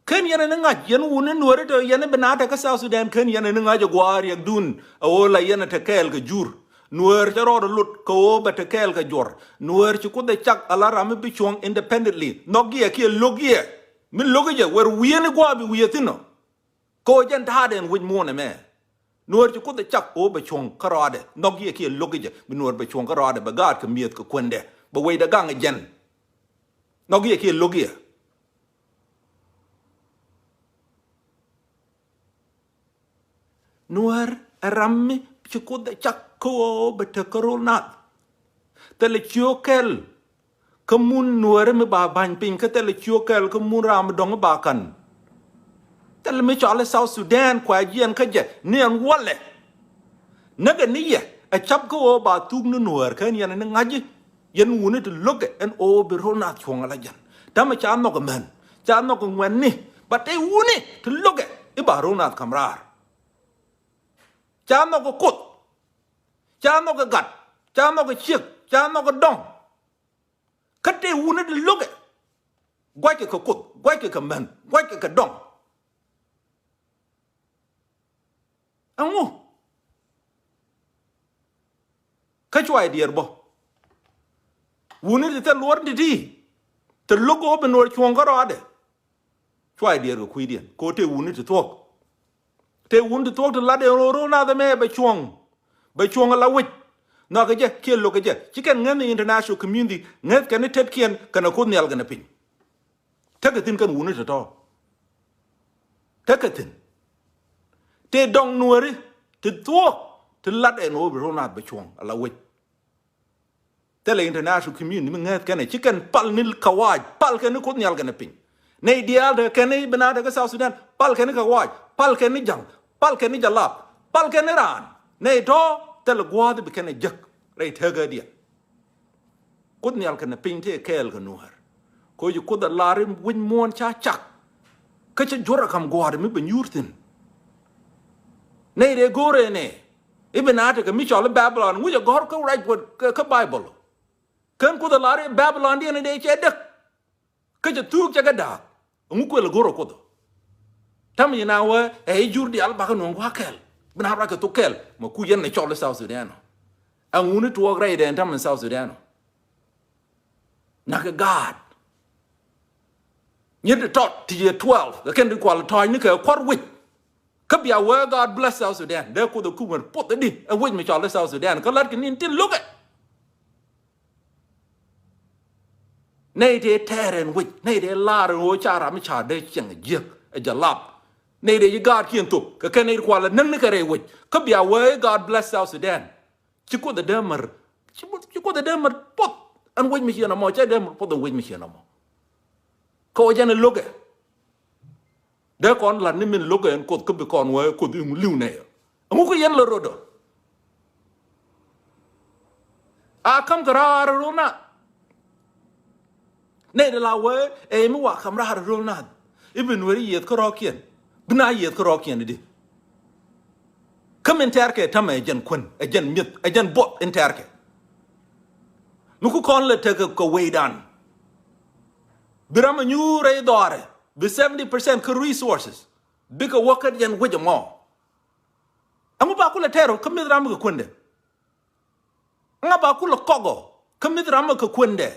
Ken yɛn ni ŋa̱c, yɛn wuni Nuääri tɔ yɛn bi naath te kä South Sudan, ken yɛn ni ŋa̱c ɛ gua̱a̱ riɛkdun, ɛ ɣöö la yɛn te kɛɛl kɛ jur. Nuäär cɛ rɔɔdɛ lot kɛ ɣöö bɛ te kɛɛl kɛ juɔr. Nuäär ci Kuoth ɛ cak ala ram mi bi cuɔ̱ŋ independently. Nhɔk yɛ kiɛ lo̱k yɛ. Mi lo̱k jɛ, wër wi̱i̱ ni gua̱a̱ bi wi̱i̱ thi̱n ɔ. Kɛ ɣöö jɛn ta̱a̱dɛ ɛn wec muɔ̱ɔ̱n ɛmɛ. Nuäär ci Kuoth ɛ cak ɣöö bɛ cuɔ̱ŋ kärɔaadɛ. Nhɔk yɛ kiɛ lo̱k jɛ, bi Nuäär bɛ cuɔ̱ŋ kärɔaadɛ, bɛ gaatkɛ mi̱eth kɛ kuendɛ, bɛ wecdɛ gaŋ ɛ jɛn. Nhɔk yɛ kiɛ lo̱k yɛ. Nuäär ɛ ram mi ci Kuoth ɛ cak kä ɣöö bɛ tek kä ro̱l naath. Thilɛ ciök kɛl kä mun Nuääri mi ba ba̱ny piny, kä thilɛ ciök kɛl kä mun ram mi dɔ̱ŋ ba ka̱n. Thilɛ mi cɔal i̱ South Sudan kua jiɛn kä jɛ ni ɛn walɛ. Näkɛ ni yɛ ɛ cap kä ɣöö ba thuk ni Nuäär, kä ɛn yɛn ni ŋa̱ci. Yɛn wuni ti lo̱kɛ ɛn ɣöö bi ro̱l naath cuɔ̱ŋ ala jɛn. Täämɛ ca nhɔk ɛ män, ca nhɔk ɛ ŋuɛ̈tni, ba tëë wuni ti lo̱kɛ i̱ ba ro̱l naath ka̱m raar. Ca nhɔk ɛ Kuoth, ca nhɔk ɛ Gat, ca nhɔk ɛ Ciek, ca nhɔk ɛ Dɔŋ. Kä tëë wuni ti lo̱kɛ, gua̱ckɛ kɛ Kuoth, gua̱ckɛ kɛ män, gua̱ckɛ kɛ Dɔŋ. Ɛŋu? Kä cua i̱ diɛɛr bä. Wuni ti thil luɔr ti̱ti̱, ti lo̱k ɣöö bi Nuäär cuɔ̱ŋ kärɔaadɛ. Cua i̱ diɛɛr kɛ kui̱diɛn, kɛ ɣöö tëë wuni ti thuɔ̱k. Tëë wuni ti thuɔ̱k ti lat ɛn ro̱l naath ɛmɛ bɛ cuɔ̱ŋ. Bɛ cuɔ̱ŋ ala wec. Nhɔakɛ jɛ kiɛ lo̱kɛ jɛ. Ci kɛn ŋäth ni international community, ŋäth kɛn ni tetkiɛn kɛnɛ Kuoth Nhial kɛnɛ piny. Tekɛ thi̱n kɛn wuni tɔ̱tɔ̱. Tekɛ thi̱n. Tëë Dɔŋ Nuääri ti thuɔ̱k ti lat ɛn ɣöö bi ro̱l naath bɛ cuɔ̱ŋ ala wec. Thilɛ international community mi ŋäth kɛn ɛ, ci kɛn pal ni kawaaj, pal kɛn ni Kuoth Nhial kɛnɛ piny. Nɛy diaal te kɛn i̱ bi naath te kä South Sudan, pal kɛn ni kawaaj, pal kɛn ni ja̱ŋ, pal kɛn ni jalap, pal kɛn ni raan. Nɛy tɔ̱ thilɛ gua̱a̱th bi kɛn ɛ jek rɛy tekädiɛn. Kuoth Nhial kɛnɛ piny tëë kɛɛl kɛ Nuäär. Kɛ ɣöö ci Kuoth ɛ lar i̱ wec muɔ̱ɔ̱n ca cak. Kä cä juɔ̱r ɛ ka̱m gua̱a̱r mi bɛ nyuur thi̱n. Nɛy dee go̱o̱rɛ nɛ i̱ bi naath tekɛ mi cɔl i̱ Babilɔn, ŋucɛ gɔ̱r kä ruac Kuɔth kä, kä Baibol. Kä ɛn Kuoth ɛ lar i̱ Babilɔndiɛn dee cɛ däk. Kä cɛ thuuk cɛ kɛ da̱a̱k. Ɛŋu kuël ɛ go̱r ɛ Kuoth ɔ? Täämɛ ci naath wee ɛ i̱ jur diaal bakɛ nööŋ gua̱a̱th kɛl. Bi naath ruac kɛ thok kɛl. Mɛ ku yɛn ni cɔl i̱ South Sudan ɔ. Ɛŋu ni tuɔɔk rɛydɛ ɛn täämɛ South Sudan ɔ? Na̱kɛ gaat. Nyiet ti tɔt ti yɛ twelve kɛ kɛn ti kual tɔ̱ɔ̱cni kɛ kua̱r wec. Kä bia wee God bless South Sudan. Dee Kuoth ɛ kumɛ puɔth i̱di ɛ wec mi cɔal i̱ South Sudan. Kä la̱tkɛ ni̱n tin lo̱kɛ. Nɛy tëë tɛɛr ɛn wec, nɛy tëë lar ɛn ɣöö ca ram mi ca dee ciɛŋ jiäk ɛ jalap. Nɛy tëë ci gaatkiɛn thop kɛ kɛn nɛy ti kual ɛ näk ni kɛ rɛy wec. Kä bia wee God bless South Sudan. Ci Kuoth ɛ dee mär, ci Kuoth, ci Kuoth ɛ dee mär puɔth ɛn wec mi ciɛn ɛmɔ, cɛ dee mär puɔth ɛn wec mi ciɛn ɛmɔ. Kɛ ɣöö jɛn ɛ lo̱kɛ. Dee kɔn la̱t ni min lo̱kɛ ɛn Kuoth kä bi kɔn wee Kuoth i̱ ŋu li̱w nɛy ɔ. Ɛŋu kä yɛn lɛ rot ɔ? A ka̱m kɛ raar ro̱l naath. Nɛy dee la wee ɛ mi wa ka̱m raar ro̱l naath. I̱ bi Nuääri yiëëth kärɔ̱kiɛn. Bi naath yiëëth kärɔ̱kiɛn i̱di. Kä min tɛ̈rkɛ täämɛ ɛ jɛn kuän, ɛ jɛn mi̱eth, ɛ jɛn buɔth in tɛ̈rkɛ. Mi ku kɔn lɛ tekɛ kɛ wecdan. Bi ram ɛ nyuur rɛy dhɔaarɛ, bi seventy percent kä resources bikɛ wä kä jɛn wec ɛmɔ. Ɛŋu ba kulɛ tɛr ɔ kä mi̱eth ram kɛ kuändɛ? Ɛŋa ba kulɛ kɔk ɔ kä mi̱eth ram kɛ kuändɛ?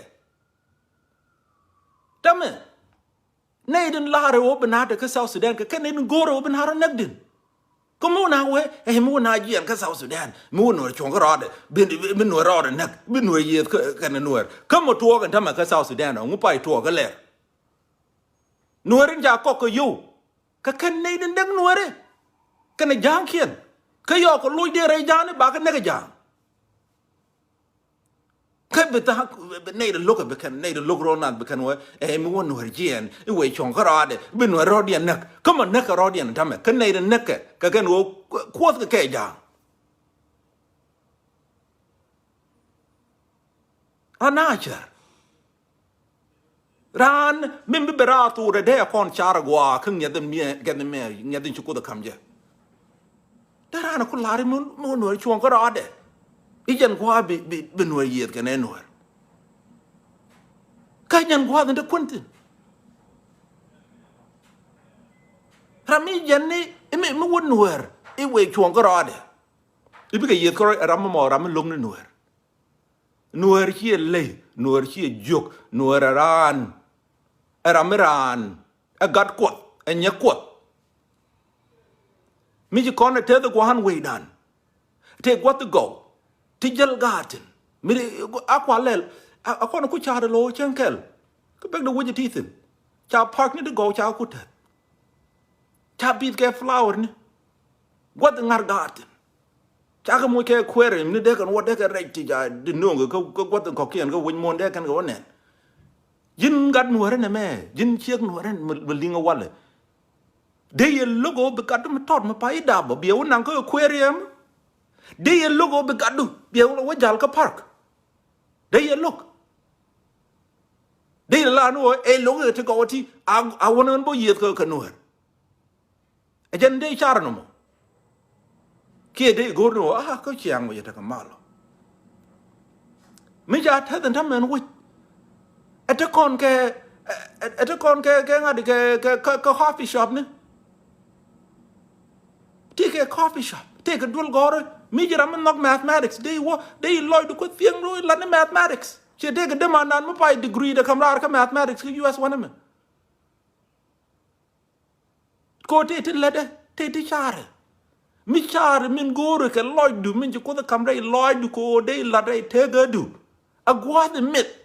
Täämɛ nɛy tin la̱rɛ ɣöö bi naath te kä South Sudan kɛ kɛn nɛy tin go̱o̱rɛ ɣöö bi naath rɔ näk din. Kä mi wä naath wee ɛ mi wä naath jiɛɛn kä South Sudan, mi wä Nuäär cuɔ̱ŋ kä rɔɔdɛ, bi, bi, bi Nuäär rɔɔdɛ näk, bi Nuäär yiëëth kä, kɛnɛ Nuäär. Kä mi tuɔɔk ɛn täämɛ kä South Sudan ɔ, ŋu pay tuɔɔk kä lɛr? Nuäär in ca kɔk kɛ yio̱w. Kɛ kɛn nɛy tin däk Nuääri kɛnɛ ja̱a̱ŋkiɛn. Kä yɔɔk kɛ loc dee rɛy ja̱a̱ŋni bakɛ näk ɛ ja̱a̱ŋ. Kä bi tha̱a̱ŋ nɛy ti lo̱k bi kɛn, nɛy ti lo̱k rɔ̱ nath bi kɛn wee, ɛ mi wä nuäär jiɛn i̱ wee cuɔ̱ŋ kä rɔɔdɛ, bi nuäär rɔɔdiɛn näk. Kä mɔ näk kɛ rɔɔdiɛn tämɛ kä nɛy ti näk kɛ kɛ kɛn wee kuɔth kɛ kɛ ja̱a̱ŋ. Raan a cär. Raan min bi ben raar thok dee dee a kɔn car a gua̱a̱ kä ŋiɛth in miɛ, ŋiɛth in miɛ, ŋiɛth in ci kuoth a ka̱m jɛ. Dee raan a ku la̱r mi, mi wä nuäär cuɔ̱ŋ kä rɔɔdɛ. I̱ jɛn gua̱a̱ bi, bi, bi nuäär yiëëth kɛn ɛ nuäär. Kä jɛn gua̱a̱th in te kuän thi̱n. Ram mi jɛn ni, mi, mi wä nuäär i̱ wee cuɔ̱ŋ kä rɔɔdɛ. I̱ bikɛ yiëëth kä rɔɔdɛ ram mi mɔ ram mi lo̱k ni nuäär. Nuäär ciɛ ley, nuäär ciɛ jiök, nuäär ɛ raan, ɛ ram mi raan, ɛ gat kuɔth, ɛ nyɛk kuɔth. Mi ci kɔn ɛ teth ɛ gua̱a̱n wecdan. Tëë gua̱th gɔw, ti jäl gaat thi̱n. Mi ri a kua lɛl, a, a kɔn ku ca̱a̱r ɛ lo̱o̱ cäŋ kɛl. Kä bek de wec ɛ ti thi̱n. Ca park ni ti gɔw ca ku teth. Ca bith kɛ flower ni. Gua̱th ŋa̱r gaat thi̱n. Ca kɛ moc kɛ aquarium ni dee kɛn wä dee kɛ rɛc ti ca di no̱o̱ŋ kɛ, kɛ gua̱th kɔ̱kiɛn kɛ wec muɔ̱ɔ̱n dee kɛn kɛ wä nɛn. Ji̱n gat nuäärä nɛ mɛ, ji̱n ciek nuäärä mi, mi liŋ ɛ walɛ. Dee yɛ lo̱k ɣöö bi gatdu mi tɔt mi pay i̱ dap ɔ, biɛ wä naŋ kä aquarium. Dee yɛ lo̱k ɣöö bi gatdu, biɛ wä jäl kä park. Dee yɛ lo̱k. Dee yɛ la ni ɣöö ɛ lo̱k ɛ ti gɔw ɛ ti, a, a wä naŋ bä yiëëth kä, kä nuäär. Ɛ jɛn dee car nɔmɔ. Kiɛ dee go̱r ni wä, ah, kä ciaŋ wä yɛ tekɛ mal ɔ. Mi ca tɛth in tämɛ ɛn wec. Ɛ te kɔn kɛ, ɛ, ɛ, ɛ te kɔn kɛ, kɛ ŋa̱t kɛ, kɛ, kɛ, kɛ coffee shop ni. Ti kɛ coffee shop. Ti kɛ duel gɔ̱rä. Mi ji̱ ram mi nhɔk mathematics. Dee wä, dee lɔcdu kä thieŋ ru lat ni mathematics. Ciɛ dee kɛ dämandan mi pay degree dee ka̱m raar kä mathematics kä U S wänɛ mɛ. Ko tëë ti lätdɛ, tëë ti ca̱rɛ. Mi ca̱rɛ min go̱o̱rɛ kɛ lɔcdu, min ci kuoth ɛ ka̱m rɛy lɔcdu ko dee la̱t rɛy tekädu. A gua̱a̱th ɛ mith.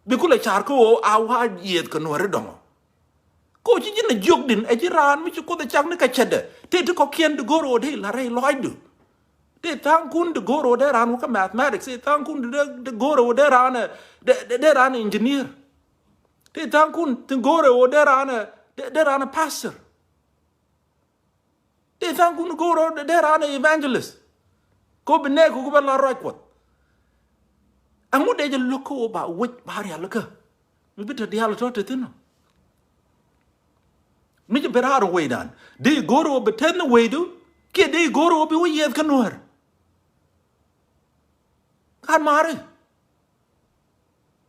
Bi kulɛ ca̱r kä ɣöö a wa̱a̱ yiëëth kɛ nuäri dɔ̱ŋɔ. Ko ci ji̱n a jiökdin, ɛ ji̱ raan mi ci kuoth ɛ cak ni kɛ cätdɛ. Tëë ti kɔ̱kiɛn di go̱o̱rɛ ɣöö dee la̱t rɛy lɔcdu. Tëë tha̱a̱ŋkun di go̱o̱rɛ ɣöö dee raan wä kä mathematics. Tëë tha̱a̱ŋkun di dee, di go̱o̱rɛ ɣöö dee raan ɛ, dee, dee, dee raan ɛ engineer. Ti tha̱a̱ŋkun ti go̱o̱rɛ ɣöö dee raan ɛ, dee, dee raan ɛ pastor. Ti tha̱a̱ŋkun go̱o̱rɛ ɣöö dee raan ɛ evangelist. Ko bi nɛɛk kɛ ku bɛ la ruac kuɔth. Ɛŋu dee jɛ lo̱k kä ɣöö ba wec ba rial kä. Mi bi te diaal tɔ̱ te thi̱n ɔ. Mi ci ben raar wecdan. Dee go̱o̱rɛ ɣöö bi teth ni wecdu. Kiɛ dee go̱o̱rɛ ɣöö bi wä yiɛth kä nuäär. Gat maari.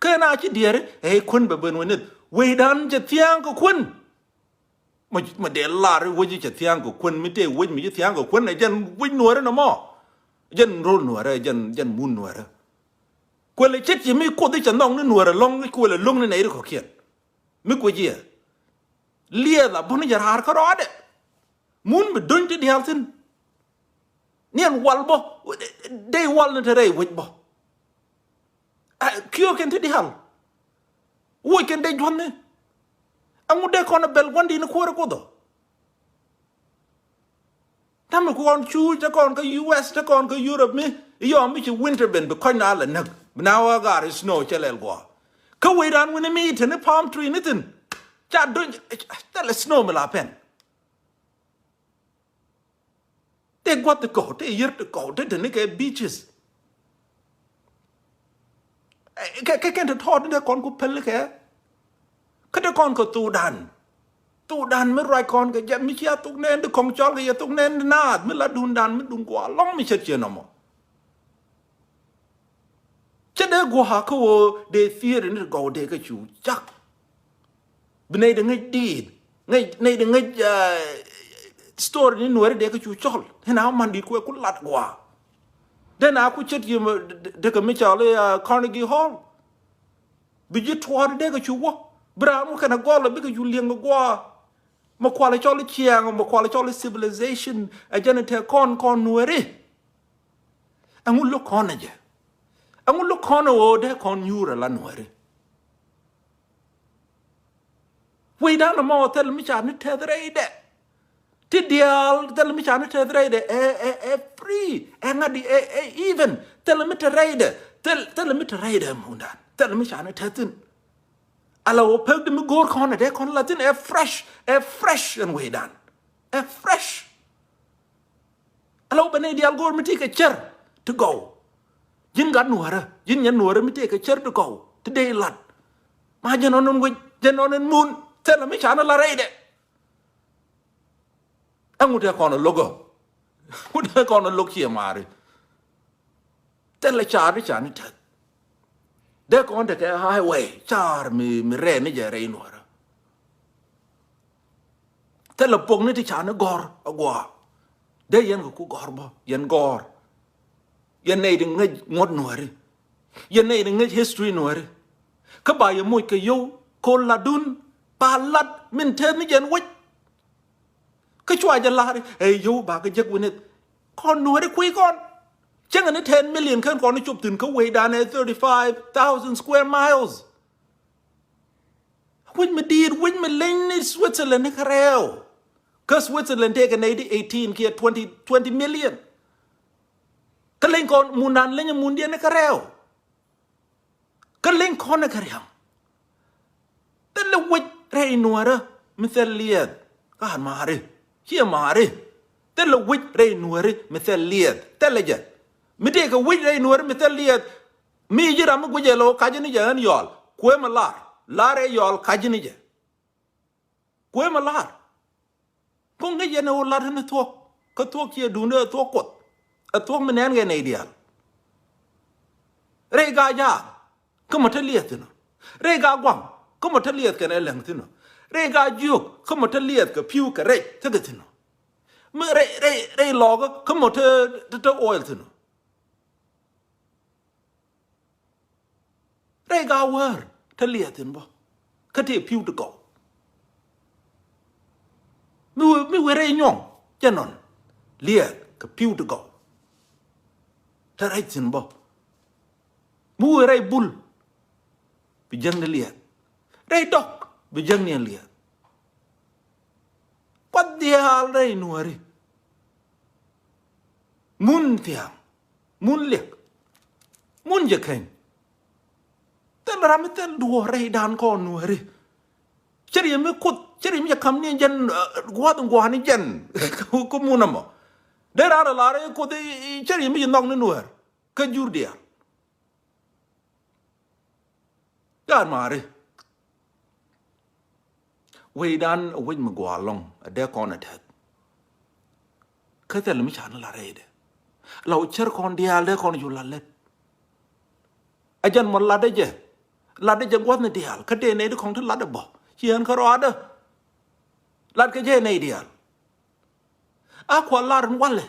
Ken a ci diɛɛri ɛ kuän bɛ ben wä nith. Wecdan cɛ thia̱a̱ŋ kɛ kuän. Ma, ma dee lar wec cɛ thia̱a̱ŋ kɛ kuän, mi tëë wec mi ci thia̱a̱ŋ kɛ kuän, ɛ jɛn wec nuäärä nɔmɔ. Jɛn ro̱l nuäärä, jɛn, jɛn mun nuäärä. Kuël ɛ ce̱t ci mi kuoth i̱ cɛ nhɔk ni nuäärä lɔ̱ŋ, kuël ɛ lo̱ŋ ni nɛy ri kɔ̱kiɛn. Mi kuec yɛ. Liɛth a buni jɛ raar kä rɔɔdɛ. Mun mi do̱ny ti diaal thi̱n. Ni ɛn wal bä, dee wal ni te rɛy wec bä. Ɛ, kiö kɛn ti diaal. Woc kɛn dee juɔ̱thni. Ɛŋu dee kɔn ɛ bɛl gua̱ndiɛn kuäärä kuoth ɔ. Ta̱mɛ kɔn cuuc, te kɔn kä U S, te kɔn kä Europe mi, yɔm mi ci winter ben bi kɔc na lɛ näk. Bi na wä gaar snow cɛ lɛl guɔ. Kä wecdan wini mi te ni palm tree ni thi̱n. Ca do̱ny, thilɛ snow mi la pɛn. Te gua̱th ti kɔw, te yir ti kɔw, te te ni kɛ beaches. Ɛ, kɛ, kɛ, kɛn te tɔɔt ni te kɔn ku päl kɛ. Kä te kɔn kɛ thokdan. Thokdan mi ruac kɔn kɛ jɛ mi cia thok nɛn ti kɔŋ cɔl kɛ yɛ thok nɛn ti naath mi la duundan mi duun gua̱a̱ lɔ̱ŋ mi ce̱t ciɛ nɔmɔ. Cä dee gua̱a̱ kä ɣöö dee theory ni ti gɔw dee kä cu cak. Bi nɛy dee ŋäc diit, ŋäc, nɛy dee ŋäc, eh, story ni nuɛri dee kä cu cɔl. Ina man dit kuɛ ku lat gua̱a̱. Dee na ku ce̱t yim, eh, dee kä mi cɔl i̱, eh, Carnegie Hall. Bi ji̱ tuɔɔri dee kä cu wä. Bi raan wä kɛn a gɔl bikɛ cu liɛŋ gua̱a̱. Ma kual cɔl i̱ ciɛɛŋ, ma kual cɔl i̱ civilization. Ɛ jɛn i̱ te kɔn, kɔn nuɛri. Ɛŋu lo̱k kɔn ɛ jɛ? Ɛŋu lo̱k kɔn ɛ ɣöö dee kɔn nyuur ala nuɛri? Wecdan ɛmɔ thil mi ca ni tɛth rɛydɛ. Ti diaal thil mi ca ni tɛth rɛydɛ ɛ, ɛ, ɛ free, ɛ ŋa̱t, ɛ, ɛ even thil mi te rɛydɛ. Thil, thilɛ mi te rɛydɛ mundan. Thilɛ mi canɛ te thi̱n. Ala wä pek di mi go̱o̱r kɔn ɛ dee kɔn la thi̱n ɛ fresh, ɛ fresh ɛn wecdan. Ɛ fresh. Ala wä bɛ nɛy diaal go̱o̱r mi ti kɛ cär ti gɔw. Ji̱n gat nuäärä, ji̱n nyɛn nuäärä mi ti kɛ cär ti gɔw ti dee lat. Ma jɛn ɔn ɛn wec, jɛn ɔn ɛn mun. Thilɛ mi canɛ la rɛydɛ. Ɛŋu dee kɔn ɛ lo̱k ɔ? Ŋu dee kɔn ɛ lo̱k ciɛ mari? Thilɛ ca̱r ti canɛ tɛth. Dee kɔn tekɛ highway ca̱r mi, mi rɛɛ ni jɛ rɛy nuäärä. Thilɛ pok ni ti canɛ gɔ̱r a gua̱a̱. Dee yɛn kɛ ku gɔ̱r bä, yɛn gɔ̱r. Yɛn nɛy ti ŋäc ŋuɔ̱t nuääri. Yɛn nɛy ti ŋäc history nuääri. Kä ba yɛ moc kɛ yio̱w ko̱l latdun ba lat min tɛth ni jɛn wec. Kä cua jɛ la̱r ɛ yio̱w ba kɛ jek wi̱nith. Kɔn nuääri kui̱ kɔn. Cäŋɛ ni ten million kɛn kɔn cop thi̱n kä wecdan ɛ thirty five thousand square miles. Wec mi di̱i̱t, wec mi leny ni Switzerland ni kärɛw. Kä Switzerland tëëkɛ nɛy ti eighteen kiɛ twenty, twenty million. Kä leny kɔn mundan leny mundiɛn ni kärɛw. Kä leny kɔn ni kärɛw. Thilɛ wec rɛy nuäärä mi thil liɛth. Kä ɣän mari. Ciɛ mari. Thilɛ wec rɛy nuääri mi thil liɛth. Thilɛ jɛ. Mi tëëkɛ wec rɛy nuääri mi thil liɛth. Mi ji̱ ram mi guic ɛ lɛ ɣöö ka̱c ni jɛ ɣän yɔal. Kuëë mi lar. Lar ɛ yɔal ka̱c ni jɛ. Kuëë mi lar. Kuŋ ŋäc yɛn ɛ ɣöö lar ni thuɔ̱k. Kä thuɔ̱k ciɛ duundɛ ɛ thuɔ̱k Kuɔth. Ɛ thuɔ̱k mi nɛɛn kɛ nɛy diaal. Rɛy Gaa-jaak. Kä mɔ te liɛth thi̱n ɔ. Rɛy Gaa-gua̱ŋ. Kä mɔ te liɛth kɛnɛ lɛŋ thi̱n ɔ. Rɛy Gaa-jiök. Kä mɔ te liɛth kɛ pi̱w kɛ rɛc tekɛ thi̱n ɔ. Mi rɛy, rɛy, rɛy Lɔɔkä. Kä mɔ te, te, te oil thi̱n ɔ. Rɛy Gaa-wäär te liɛth thi̱n bä. Kä tëë pi̱w ti gɔw. Mi wee, mi wee rɛy Nyuɔ̱ŋ jɛ nɔn. Liɛth kɛ pi̱w ti gɔw. Te rɛc thi̱n bä. Mi wee rɛy Bul. Bi jäŋni liɛth. Rɛy Dɔk. Bi jäŋni ɛn liɛth. Kuath diaal rɛy nuääri. Mun thia̱a̱ŋ. Mun liɛk. Mun jɛ keny. Thil ram mi thil duɔ̱ɔ̱r rɛydan kɔn nuääri. Cɛ riɛm mi Kuoth, cɛ riɛm mi cɛ ka̱m ni jɛn, eh, gua̱a̱th in gua̱a̱ni jɛn. Kä mun ɛmɔ. Dee raan a lar i̱ Kuoth i̱, i̱, cɛ riɛm mi ci nhɔk ni nuäär. Kä jur diaal. Gaat maari. Wecdan a wec mi gua̱a̱ lɔ̱ŋ a dee kɔn a tɛth. Kä thil mi ca ni la rɛydɛ. La wä cär kɔn diaal dee kɔn cu la lät. A jɛn mɔ latdä jɛ. Latdä jɛ gua̱thni diaal kä dee nɛy ti kɔn ti latdä bä. Ci ɣän kä rɔaadä. Lat kɛ jɛ nɛy diaal. A kua lar in walɛ.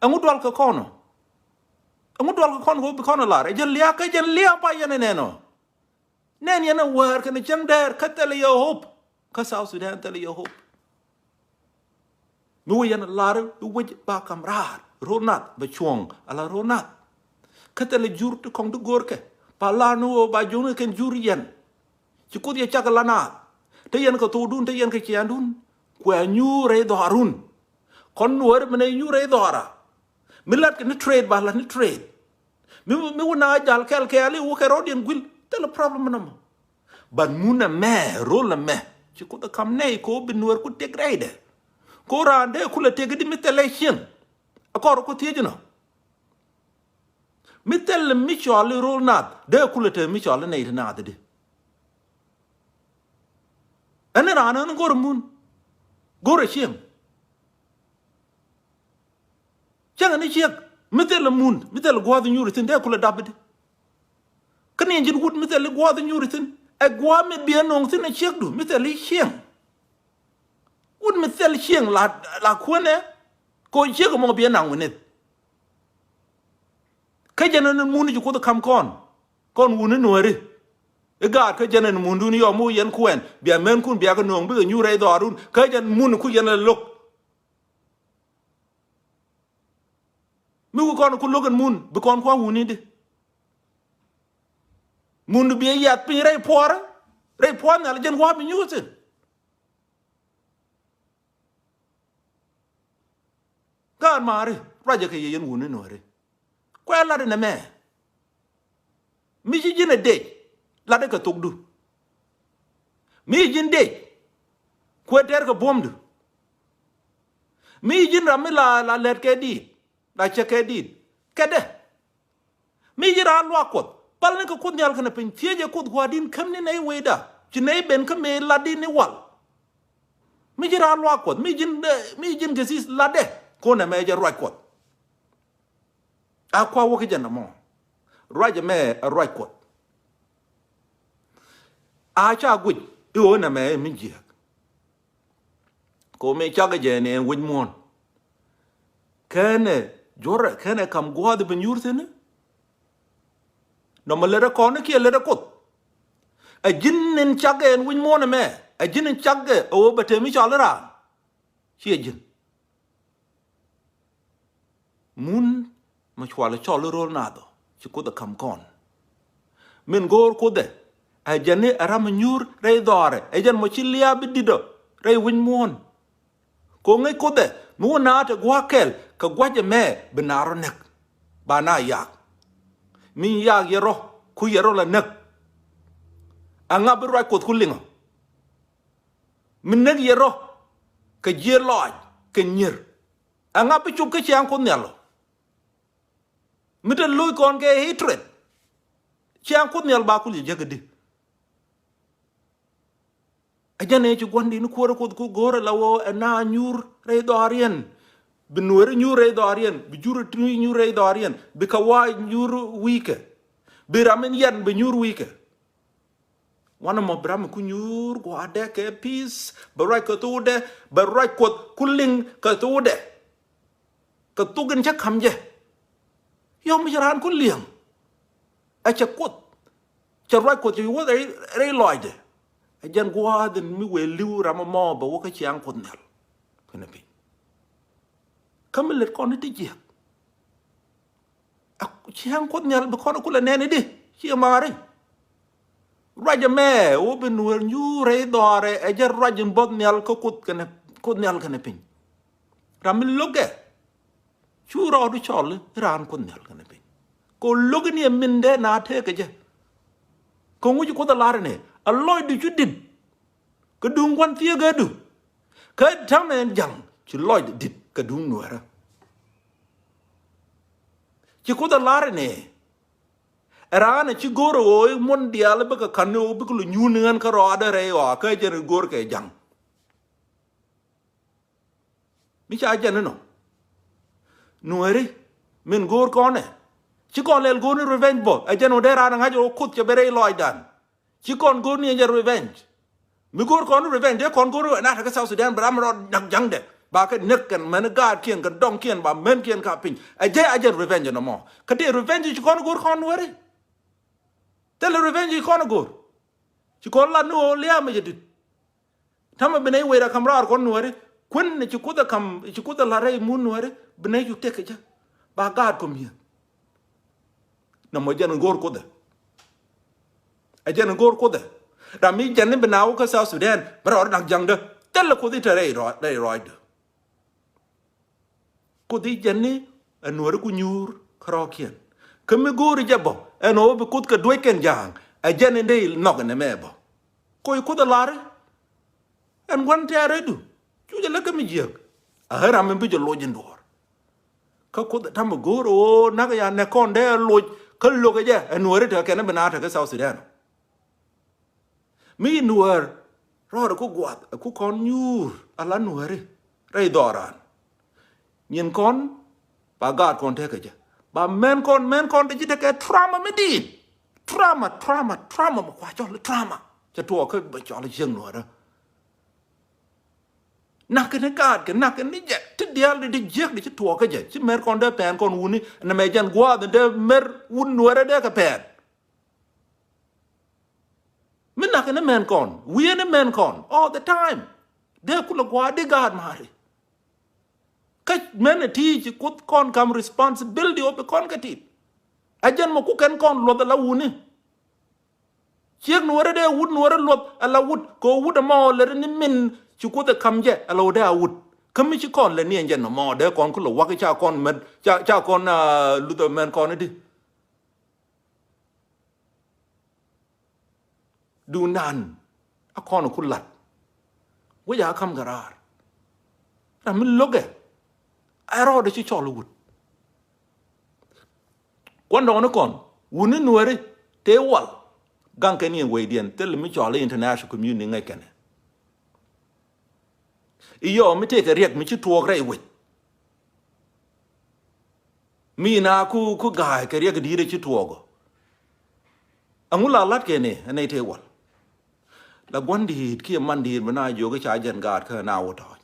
Ɛŋu dual kɛ kɔn ɔ? Ɛŋu dual kɛ kɔn kɛ wä bi kɔn ɔ lar? Ɛ jɛn lia̱a̱ kä jɛn lia̱a̱ pa yɛn ɛ nɛn ɔ. Nɛn yɛn ɛ wäär kɛnɛ cäŋ dɛɛr kä thilɛ yɛ hope. Kä South Sudan thilɛ yɛ hope. Mi wä yɛn ɛ lar i̱ wec ba kam raar ro̱l nath bɛ cuɔ̱ŋ ala ro̱l nath. Kä thilɛ jur ti kɔŋ ti go̱o̱rkɛ ba lar ni ɣöö ba juŋni kɛn jur yɛn. Ci Kuoth yɛ cak la naath. Te yɛn kɛ thokdun, te yɛn kɛ ciaaŋdun. Kuɛ nyuur rɛy dhɔaarun. Kɔn nuɔɔri mi nɛ nyuur rɛy dhɔaara. Mi lat kɛ ni trade ba lat ni trade. Mi, mi wä na jal kɛl kɛɛl i̱ wä kɛ rɔɔdiɛn guil. Thilɛ problem mi nɔmɔ. But mun ɛmɛ, rol ɛmɛ. Ci Kuoth ɛ kam nɛy kɛ ɣöö bi nuɔɔr ku tëk rɛydɛ. Kɛ ɣöö raan dee kulɛ tëk i̱di mi thilɛ cieŋ. Ɛ kɔr ku thiec inɔ. Mi thilɛ mi cɔal i̱ rol naath, dee kulɛ te mi cɔal i̱ nɛy ti naath i̱di. Ɛn raan ɛn go̱r mun. Go̱r ɛ cieŋ. Cieŋ ɛn i̱ ciek. Mi thilɛ mun, mi thilɛ gua̱a̱th inyuur ithin, dee kulɛ dap i̱di. Kä ni ɛn ji̱n wut mi thilɛ gua̱a̱th inyuur ithin. Ɛ gua̱a̱th mi biɛ no̱o̱ŋ thin ɛ ciekdu, mi thilɛ i̱ cieŋ. Wut mi thil cieŋ la, la kuenɛ. Kɛ ɣöö ciek ɛmɔ biɛ naŋ wi̱nith. Kä jɛn ɛn mun ci Kuoth kam kɔn. Kɔn wuni nuääri. I̱ gaat kä jɛn ɛn mundun yɔm wä yɛn kuɛn. Bia mänkun bia kɛ nööŋ bikɛ nyuur rɛy dhɔaarun. Kä jɛn mun ku yɛn ɛ lo̱k. Mi ku kɔn ku lo̱k ɛn mun. Bi kɔn kua̱ wuni di. Mundu biɛ yath piny rɛy puɔrä. Rɛy puɔr nhial jɛn wa̱a̱ bi nyuuth in. Gaat maari, ruacɛ kɛ yɛ yɛn wuni nuääri. Kuɛ lat in ɛmɛ. Mi ci ji̱n ɛ dec, latdɛ kɛ thokdu. Mi ci ji̱n dec, kuɛ tɛr kɛ buɔ̱mdu. Mi ci ji̱n ram mi la, la lɛt kɛ diit, la cɛ kɛ diit, kɛ dɛ. Mi ci raan luaak Kuɔth, pal ni kɛ Kuoth Nhial kɛnɛ piny, thiecɛ Kuoth Gua̱a̱r di̱n, käm ni nɛy wecda, ci nɛy ben kä mëë latdi ni wal. Mi ci raan luaak Kuɔth, mi ji̱n, eh, mi ji̱n gɛ thi̱th latdɛ, ko̱n ɛmɛ jɛ ruac Kuɔth. A kua wä kä jɛn ɛmɔ. Ruac ɛmɛ ɛ ruac Kuɔth. A ca guic i̱ ɣöö nɛmɛ ɛ mi jiääk. Kɛ ɣöö mëë cakɛ jɛ ni ɛn wi̱c muɔ̱ɔ̱n. Kɛnɛ juɔrɛ, kɛnɛ ka̱m gua̱a̱th bi nyuur thi̱n. Nɔmɔ lät ɛ kɔn kiɛ lät ɛ Kuoth. Ɛ ji̱n in cakɛ ɛn wi̱c muɔ̱ɔ̱n ɛmɛ. Ɛ ji̱n in cakɛ ɛ ɣöö bɛ tëë mi cɔal i̱ raan. Ciɛ ji̱n. Mun mɛ cual cɔl i̱ ro̱l naath ɔ, ci Kuoth ɛ ka̱m kɔn. Min go̱o̱r Kuoth ɛ, ɛ jɛn ni ɛ ram mi nyuur rɛy dhɔaarɛ, ɛ jɛn mɔ ci lia̱a̱ bi di̱t ɔ rɛy wi̱c muɔ̱ɔ̱n. Ko̱ ŋäc Kuoth ɛ, mi wä naath ɛ gua̱a̱k kɛl, kɛ gua̱c ɛmɛ bi naath rɔ näk. Ba naath yaak. Mi yaak yɛ rɔ, ku yɛ rɔ la näk. Ɛŋa bi ruac Kuɔth ku liŋ ɔ? Mi näk yɛ rɔ kɛ jiɛɛr lɔaac kɛ nyier. Ɛŋa bi cop kä ciaŋ Kuoth Nhial ɔ? Mi te lo̱c kɔn kɛ hatred. Ciaŋ Kuoth Nhial ba kul yɛ jäk di. Ɛ jɛn ëë ci gua̱ndiɛn kuäärä Kuoth ku go̱o̱rä la ɣöö ɛ naath nyuur rɛy dhɔaariɛn. Bi Nuääri nyuur rɛy dhɔaariɛn. Bi Jur ti nyuur rɛy dhɔaariɛn. Bi Kawaac nyuur wi̱i̱kɛ. Bi ram in yan bi nyuur wi̱i̱kɛ. Wanɛ mɔ bi ram mi ku nyuur gua̱a̱dɛ kɛ peace, bɛ ruac kɛ thokdɛ, bɛ ruac Kuɔth ku liŋ kɛ thokdɛ. Kɛ thok in cä ka̱m jɛ. Yɔm mi cɛ raan ku liɛŋ. Ɛ cɛ Kuoth. Cɛ ruac Kuɔth cɛ wä rɛy, rɛy lɔcdɛ. Ɛ jɛn gua̱a̱th in mi wëë li̱w ram ɛmɔ bɛ wä kä ciaŋ Kuoth Nhial. Kɛnɛ piny. Kä mi lät kɔn i̱ ti jiäk. A ciaŋ Kuoth Nhial bi kɔn kulɛ nɛn i̱di, ciɛ maari. Ruac ɛmɛ, wä bi Nuäär nyuur rɛy dhɔaarɛ, ɛ jɛ ruac in buɔth nhial kä Kuoth kɛnɛ, Kuoth Nhial kɛnɛ piny. Ram mi lo̱kɛ, cu rɔɔdu cɔl i̱ raan Kuoth Nhial kɛnɛ piny. Kɛ lo̱k in yɛ min dee na tëëkɛ jɛ. Kɛ ŋuci Kuoth ɛ lar inɛ, a lɔcdu cu di̱t. Kɛ duŋ gua̱n thieekädu. Kä ta̱mɛ ɛn ja̱ŋ ci lɔc di̱t kɛ duŋ Nuäärä. Ci Kuoth ɛ lar inɛ. Ɛ raan ɛ ci go̱o̱r ɛ ɣöö i̱ muɔ̱n diaal i̱ bikɛ ka̱n ni ɣöö bikɛ lɔ nyuun ni ɣän kä rɔɔdɛ rɛy ɣɔaa kä jɛn i̱ go̱o̱r kɛ ja̱ŋ. Mi ca jɛn inɔ. Nuääri min go̱o̱r kɔnɛ. Ci kɔn lɛl go̱o̱r ni revenge bä ɛ jɛn ɣöö dee raan ɛ ŋa̱c ɣöö Kuoth cɛ ben rɛy lɔcdan. Ci kɔn go̱r ni ɛ jɛ revenge. Mi go̱r kɔn revenge, dee kɔn go̱r na te kä South Sudan, bɛ ram rɔ nak ja̱ŋdɛ. Ba kɛ näk kɛn män gaatkiɛn, kɛn dɔŋkiɛn, ba mänkiɛn ka piny. Ɛ jɛ a jɛ revenge nɔmɔ. Kä dee revenge ci kɔn go̱r kɔn Nuääri. Thilɛ revenge ci kɔn go̱r. Ci kɔn lat ni ɣöö lia̱a̱ mɛ jɛ dit. Ta̱mɛ bi nɛy wecdɛ ka̱m raar kɔn Nuääri. Kuän ni ci Kuoth ɛ ka̱m, ci Kuoth ɛ la̱t rɛy mun Nuääri. Bi nɛy cu tëk kɛ jɛ. Ba gaat kɔm yieŋ. Nɔmɔ jɛn go̱o̱r Kuoth ɛ. Ɛ jɛn go̱o̱r Kuoth ɛ. Ram mi jɛn ni bi naaw kä South Sudan. Bɛ rɔɔd nak ja̱ŋdä. Thilɛ Kuoth i̱ te rɛy rɔɔd, rɛy rɔɔdä. Kuoth i̱ jɛn ni ɛ Nuääri ku nyuur kä rɔɔkiɛn. Kä mi go̱o̱ri jɛ bä ɛn ɣöö bi Kuoth kɛ duec kɛn ja̱a̱ŋ ɛ jɛn in dee nhɔk ɛn ɛmɛ bä. Koc Kuoth ɛ la̱ri ɛn gua̱n tɛɛrɛdu. Cu jɛ lät kä mi jiääk. A ɣän ram in bi jɛ loc in duɔ̱ɔ̱r. Kä Kuoth ɛ ta̱mɛ go̱o̱r ɣöö nak ya nɛ kɔn dee loc kä lo̱kɛ jɛ ɛ Nuääri tekɛ kɛn bi na tekɛ South Sudan. Mi Nuäär rɔɔdɛ ku gua̱a̱th ɛ ku kɔn nyuur ala Nuääri rɛy dhɔran. Nyin kɔn ba gaat kɔn tekɛ jɛ. Ba mɛn kɔn, mɛn kɔn te ji̱ tekɛ trauma mi di̱i̱t. Trauma, trauma, trauma mi kua cɔl trauma. Cɛ tuɔɔk kä bɛ cɔl cieŋ Nuäärä. Nak kɛ ni gaat kɛ, nak kɛ ni jɛ. Ti diaal di di jiäk di ci tuɔɔk kä jɛ. Ci mɛr kɔn dee pɛn kɔn wuni. Nɛ mɛ jɛn gua̱a̱th in dee mɛr wun Nuäärä dee kɛ pɛn. Mi nak ni mɛn kɔn, wi̱i̱ ni mɛn kɔn all the time. Dee kulɛ gua̱a̱ di gaat ma̱a̱ri. Kä mɛn ɛ ti ci Kuoth kɔn kam responsibility ɔ bi kɔn kɛ tit. Ɛ jɛn mɔ ku kɛn kɔn luɔth ala wuni. Ciek Nuäärä dee wut Nuäärä luɔth ala wut kɛ wut ɛmɔ lɛri ni min ci Kuoth ɛ kam jɛ ala wut dee a wut. Kä mi ci kɔn lɛ ni ɛn jɛn ɛmɔ dee kɔn kulɛ wak ca kɔn mɛn ca, ca kɔn, ah, luth ɛ mɛn kɔn idi. Duŋdan a kɔn ku lat. Wec a ka̱m kɛ raar. Ram mi lo̱kɛ ɛ rɔɔdɛ ci cɔl wut. Kuan dɔŋ ni kɔn wuni Nuɛri tëë wal. Gaŋ kɛn yɛn wecdiɛn thil mi cɔl i̱ international community ŋäc kɛnɛ. Iyɔ mi tëëkɛ riɛk mi ci tuɔɔk rɛy wec. Mi na ku ku ga̱a̱c kɛ riɛk di̱i̱t ci tuɔɔk ɔ. Ɛŋu la lat kɛn ɛ nɛy tëë wal. La gua̱n di̱i̱t kiɛ man di̱i̱t bi na jiök i̱ ca jɛn gaat kä na wä tɔɔc.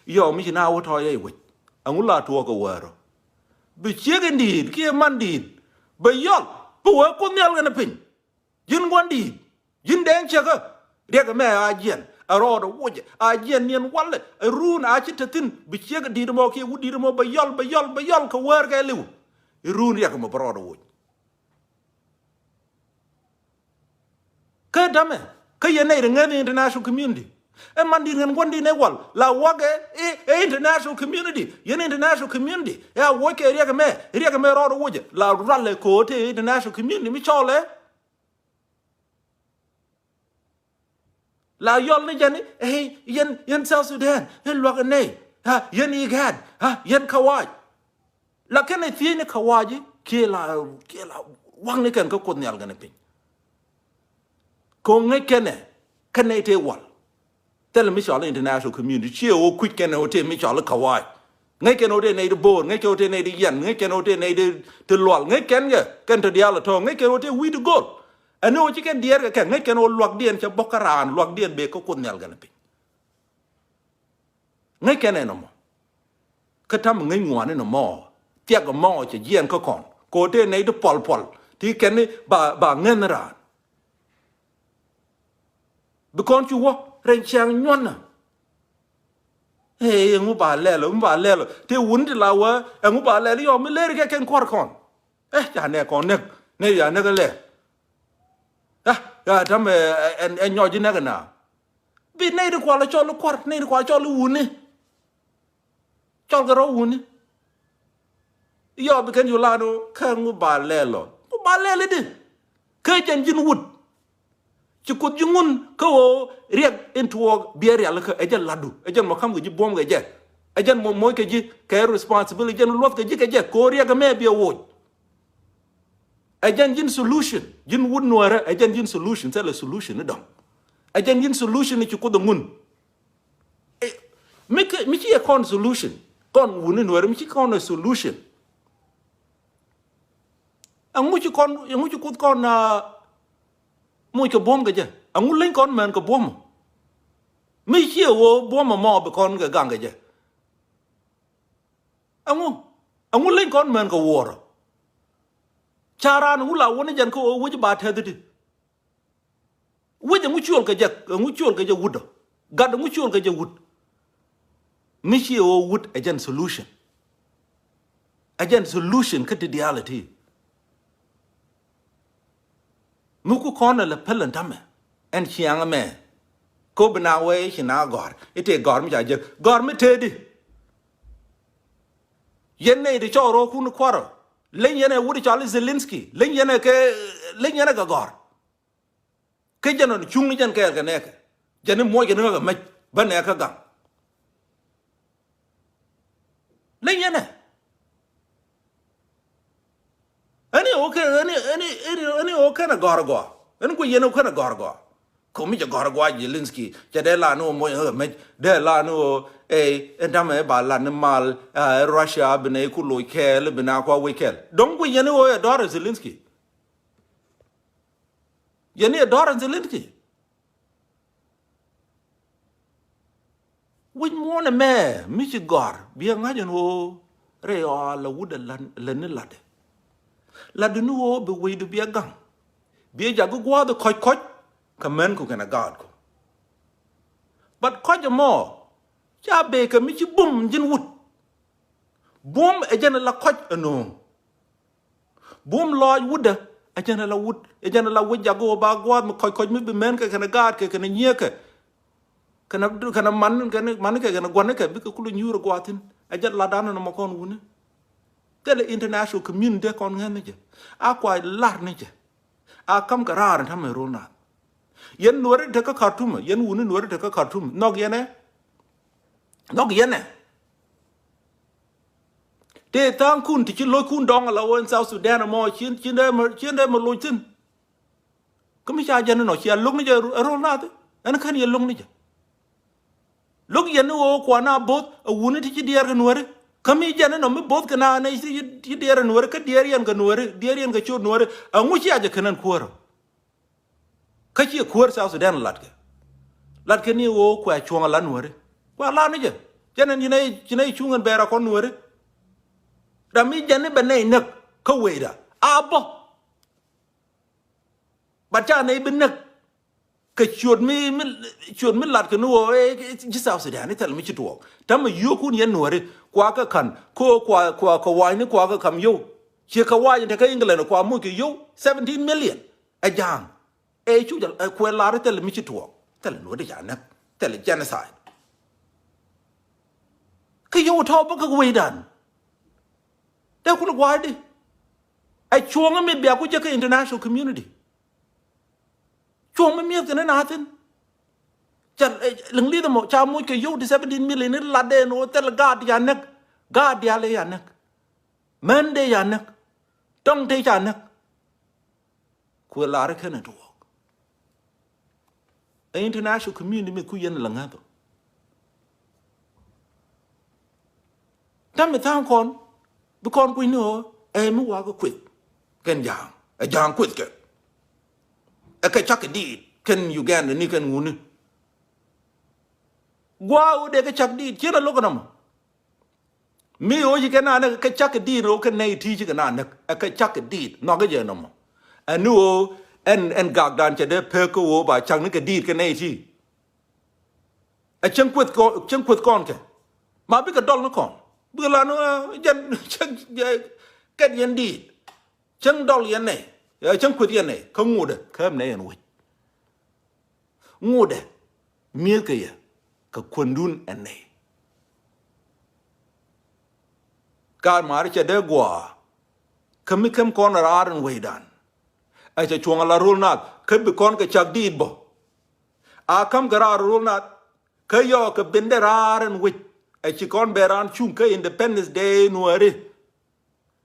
Iyɔ mi ci na wä tɔɔc rɛy wec. Ɛŋu la tuɔɔk kɛ wäär ɔ. Bi ciek in di̱i̱t kiɛ man di̱i̱t bɛ yɔl bi wee Kuoth Nhial kɛnɛ piny. Ji̱n gua̱n di̱i̱t, ji̱n dɛɛŋ cäkä. Riɛk ɛmɛ a jiɛn ɛ rɔɔdɛ wocɛ, a jiɛn niɛn walɛ, ɛ ruun a ci te thi̱n bi ciek di̱i̱t ɛmɔ kiɛ wut di̱i̱t ɛmɔ bɛ yɔl, bɛ yɔl, bɛ yɔl kɛ wäär kɛ li̱w. Ɛ ruun riɛk ɛmɔ bɛ rɔɔdɛ woc. Kä damɛ kä yɛn nɛy ri ŋäth international community. Ɛ man di̱i̱t ŋän gua̱n di̱i̱t nɛ wal la wakɛ ɛ, ɛ international community. Yɛn international community ɛ a woc kɛ riɛk ɛmɛ, riɛk ɛmɛ rɔɔdɛ wocɛ la rualɛ ko̱o̱t ɛ international community mi cɔɔlɛ. La yɔl ni jɛn i̱, ey, yɛn, yɛn South Sudan i̱ luak inɛy, ha, yɛn IGAD, ha, yɛn kawac. La kɛn i̱ thiec ni kawac i̱ kiɛ la, kiɛ la waŋ ni kɛn kä Kuoth Nhial kɛn i̱ piny. Ko̱ ŋäc kɛnɛ kɛnɛ i̱ tëë wal. Thilɛ mi cɔal i̱ international community ciɛ ɣöö kui̱c kɛn ɣöö tëë mi cɔal i̱ kawac. Ŋäc kɛn ɣöö tëë nɛy di bo̱o̱r, ŋäc kɛn ɣöö tëë nɛy di yɛn, ŋäc kɛn ɣöö tëë nɛy di ti lual, ŋäc kɛn kɛ kɛn ti diaal ɛ tɔ̱, ŋäc kɛn ɣöö tëë wi̱i̱ di go̱o̱l. Ɛn ɣöö ci kɛn diɛɛr kɛ kɛ ŋäc kɛn ɣöö luakdiɛn cɛ bɔk kä raan, luakdiɛn bëë kä Kuoth Nhial kɛn ɛ piny. Ŋäc kɛn ɛn ɛmɔ. Kä ta̱mɛ ŋäc ŋuani nɔmɔ thiak ɛmɔ cɛ jiɛɛn kä kɔn kɛ ɣöö tëë nɛy ti puɔl puɔl ti kɛn ni ba, ba ŋänh raan. Bi kɔn cu wä rɛn ciaŋ nyuɔ̱nä. Ee, ɛŋu ba lɛl ɔ, ɛŋu ba lɛl ɔ. Tëë wun ti la wä, ɛŋu ba lɛl ɔ, yɔ mi ler kɛ kɛn kua̱r kɔn. Ɛ, ca nɛ kɔn näk, nɛ ya näk lɛ. Ɛ, ya ta̱mɛ, ɛ, ɛ, ɛ nyɔc ji̱ näk na. Bi nɛy ti kual cɔl kua̱r, nɛy ti kual cɔl wuni. Cɔl kɛ rɔ wuni. Yɔ bi kɛn yu lan ɔ, kä ŋu ba lɛl ɔ. Ŋu ba lɛl i̱di. Kä jɛn ji̱n wut. Ci Kuoth ji̱ ŋun kä ɣöö riɛk in tuɔɔk biɛ rial kä ɛ jɛn latdu. Ɛ jɛn mɔ ka̱m kɛ ji̱ buɔ̱m kɛ jɛ. Ɛ jɛn mɔ moc kɛ ji̱ kɛ responsibility, ɛ jɛn luɔth kɛ ji̱ kɛ jɛ. Kɛ ɣöö riɛk ɛmɛ biɛ woc. Ɛ jɛn ji̱n solution. Ji̱n wut Nuäärä, ɛ jɛn ji̱n solution. Thilɛ solution ni dɔ̱ŋ. Ɛ jɛn ji̱n solution ni ci Kuoth ɛ ŋun. Ɛ, mi kɛ, mi ci ɛ kɔn solution. Kɔn wuni Nuäärä, mi ci kɔn ɛ solution. Ɛŋu ci kɔn, ɛŋu ci Kuoth kɔn, ah, moc kɛ buɔ̱m kɛ jɛ? Ɛŋu leny kɔn mɛn kɛ buɔ̱m ɔ? Mi ciɛ ɣöö buɔ̱m ɛmɔ bi kɔn kɛ gaŋ kɛ jɛ. Ɛŋu, ɛŋu leny kɔn mɛn kɛ wuɔrä? Ca raan ɛŋu la wä ni jɛn kä ɣöö wec ba tɛth i̱di? Wec ɛŋu ciöl kɛ jɛ, ɛŋu ciöl kɛ jɛ wut ɔ? Gat ɛŋu ciöl kɛ jɛ wut? Mi ciɛ ɣöö wut ɛ jɛn solution. Ɛ jɛn solution kä ti diaal ɛ ti. Mi ku kɔn ɛ lɛ päl ɛn ta̱mɛ ɛn ciaŋ ɛmɛ. Ko bi na wee ci na gɔ̱r i̱ tëë gɔ̱r mi ca jek gɔ̱r mi tëëdi. Yɛn nɛy ti cɔɔr rɔɔkun kua̱r ɔ. Leny yɛn ɛ wut cɔal i̱ Zelensky. Leny yɛn ɛ kɛ, leny yɛn ɛ kɛ gɔ̱r. Kä jɛn ɔn cuŋni jɛn kɛɛl kɛ nɛɛkɛ. Jɛn i̱ muɔc kɛ ni ɣä kɛ mec bä nɛɛkä gaŋ. Leny yɛn ɛ. Ɛn i̱ ɣöö kɛn, ɛn i̱, ɛn i̱, ɛn i̱, ɛn i̱ ɣöö kɛn ɛ gɔ̱r gɔ̱r. Ɛn kui̱ yɛn ɣöö kɛn ɛ gɔ̱r gɔ̱r. Komi cɛ gɔ̱r gɔ̱r Zelensky cɛ dee la ni ɣöö muɔc ɣä mec dee la ni ɣöö ɛ ɛn ta̱mɛ ba la ni mal, ɛ Russia bi nɛ ku loc kɛɛl bi na kua wec kɛɛl. Dɔ̱ŋ kui̱ yɛn i̱ ɣöö ɛ dɔ̱r ɛ Zelensky. Yɛn i̱ ɛ dɔ̱r ɛ Zelensky. Wi̱c muɔ̱ɔ̱n ɛmɛ mi ci gɔ̱r biɛ ŋa̱c ɛn ɣöö rɛy ɣɔaa la wut ɛ la, la ni latdɛ. Latdɛ ni ɣöö bi wecdu biɛ gaŋ. Biɛ jak i̱ gua̱a̱th i̱ kɔ̱c kɔ̱c kɛ mɛnku kɛnɛ gaatku. But kɔ̱c ɛmɔ ca bëë kɛ mi ci bum ji̱n wut. Buɔ̱m ɛ jɛn ɛ la kɔ̱c ɛ nööŋ. Buɔ̱m lɔɔc wutdä ɛ jɛn ɛ la wut, ɛ jɛn ɛ la wut jak ɣöö ba gua̱a̱th mi kɔ̱c kɔ̱c mi bi mɛn kɛ kɛnɛ gaatkɛ kɛnɛ nyiëëkɛ. Kɛnɛ, kɛnɛ man, kɛnɛ man kɛ kɛnɛ gua̱n kɛ bikɛ kulu nyuur ɛ gua̱a̱th thi̱n. Ɛ jɛn latdan ɛn ɛmɔ kɔn wuni. Thilɛ international community kɔn ŋäth ni jɛ. A kua lar ni jɛ. A ka̱m kɛ raar in ta̱mɛ ro̱l naath. Yɛn Nuäri te kä Khartoum, yɛn wuni Nuäri te kä Khartoum, nhɔk yɛn ɛ. Nhɔk yɛn ɛ. Tëë tha̱a̱ŋkun ti ci lo̱ckun dɔ̱ŋ ala wä in South Sudan ɛmɔ, cien, cien dee mɛ, cien dee mɛ loc thi̱n. Kä mi ca jɛn inɔ cia lo̱k ni jɛ ɛ ro̱l nath. Ɛn kän yɛ lo̱k ni jɛ. Lo̱k yɛn ni ɣöö kuan a bo̱th a wuni ti ci diɛɛr kɛ Nuäri. Kä mi jɛn inɔ mi bo̱th kɛ na nɛ ci, ci diɛɛr kɛ Nuäri, kä diɛɛr yɛn kɛ Nuäri, diɛɛr yɛn kɛ ciöt Nuäri. Ɛŋu cia jɛ kɛn ɛn kuäärä? Kä ciɛ kuäär South Sudan latkɛ. Latkɛ ni ɣöö kuɛ cuɔ̱ŋ ala Nuäri. Kuɛ la ni jɛ. Jɛn ɛn ci nɛ, ci nɛ cuŋ ɛn bɛɛr a kɔn Nuäri. Ram mi jɛn ni bɛ nɛy näk kä wecda. A bä. But ca nɛy bi näk. Kɛ ciöt mi, mi, ciöt mi lat kɛ ni ɣöö, eh, eh, ji̱ South Sudan, i̱ thil mi ci tuɔɔk. Täämɛ yio̱o̱kun yɛn Nuäri, kua kɛ ka̱n, kɛ ɣöö kua, kua kɛ wa̱a̱cni kua kɛ ka̱m yio̱w. Ciɛ kɛ wa̱a̱c in te kä England, kua moc kɛ yio̱w, seventeen million. Ɛ ja̱a̱ŋ. Ɛ cu jɛ, ɛ kuɛ lar i̱ thil mi ci tuɔɔk. Thil Nuäri ca näk. Thil genocide. Kä yio̱w tɔ̱ bä kä wecdan. Dee kulɛ gua̱a̱cdi. Ɛ cuɔ̱ŋ mi bia ku jɛ kä international community. Cuɔ̱ŋ mi mi̱eth kɛ ni na thi̱n. Ca, eh, liŋ li̱th ɛmɔ, ca moc kɛ yio̱w ti seventeen million ni lat dee ni wä thil gaat ya näk. Gaat diaal ya näk. Män dee ya näk. Tɔŋ tëë ca näk. Kuɛ lar i̱ kɛn ɛ tuɔɔk. Ɛ international community mi ku yɛn la ŋäth ɔ. Täämɛ tha̱a̱ŋ kɔn, bi kɔn kui̱ni ɣöö, ɛ mi wakä kueth. Kɛn ja̱a̱ŋ, ɛ ja̱a̱ŋ kueth kɛ. Ɛ kɛ cak kɛ diit, kɛn Uganda ni kɛn wuni. Gua̱a̱ ɣöö dee kɛ cak diit, ciɛ na lo̱k nɔmɔ. Mi ɣöö ci kɛ na näk, kɛ cak kɛ diit, ɣöö kɛ nɛy ti ci kɛ na näk, ɛ kɛ cak kɛ diit, nhɔakä jɛ nɔmɔ. Ɛn ni ɣöö, ɛn, ɛn gakdan cɛ dee pek kä ɣöö ba cak ni kɛ diit kɛ nɛy ti. Ɛ cäŋ kueth kɔ-, cäŋ kueth kɔn kɛ. Ma bikɛ dɔl ni kɔn. Bikɛ la ni, eh, jɛn, cäŋ, eh, kɛn yɛn diit. Cäŋ dɔl yɛn nɛy. Eh, cäŋ kueth yɛn nɛy. Kä ŋotdɛ, kä ɛm nɛy yɛn wec. Ŋotdɛ, mi̱ethkɛ yɛ, kɛ kuändun ɛn nɛy. Gaat maari cɛ dee gua̱a̱. Kä mi käm kɔn raar ɛn wecdan. Ɛ cɛ cuɔ̱ŋ ala ro̱l nath. Kä bi kɔn kɛ cak diit bä. A ka̱m kɛ raar ro̱l nath. Kä yɔɔk kɛ ben dee raar ɛn wec. Ɛ ci kɔn bɛ raan cuŋ kä Independence Day Nuäri.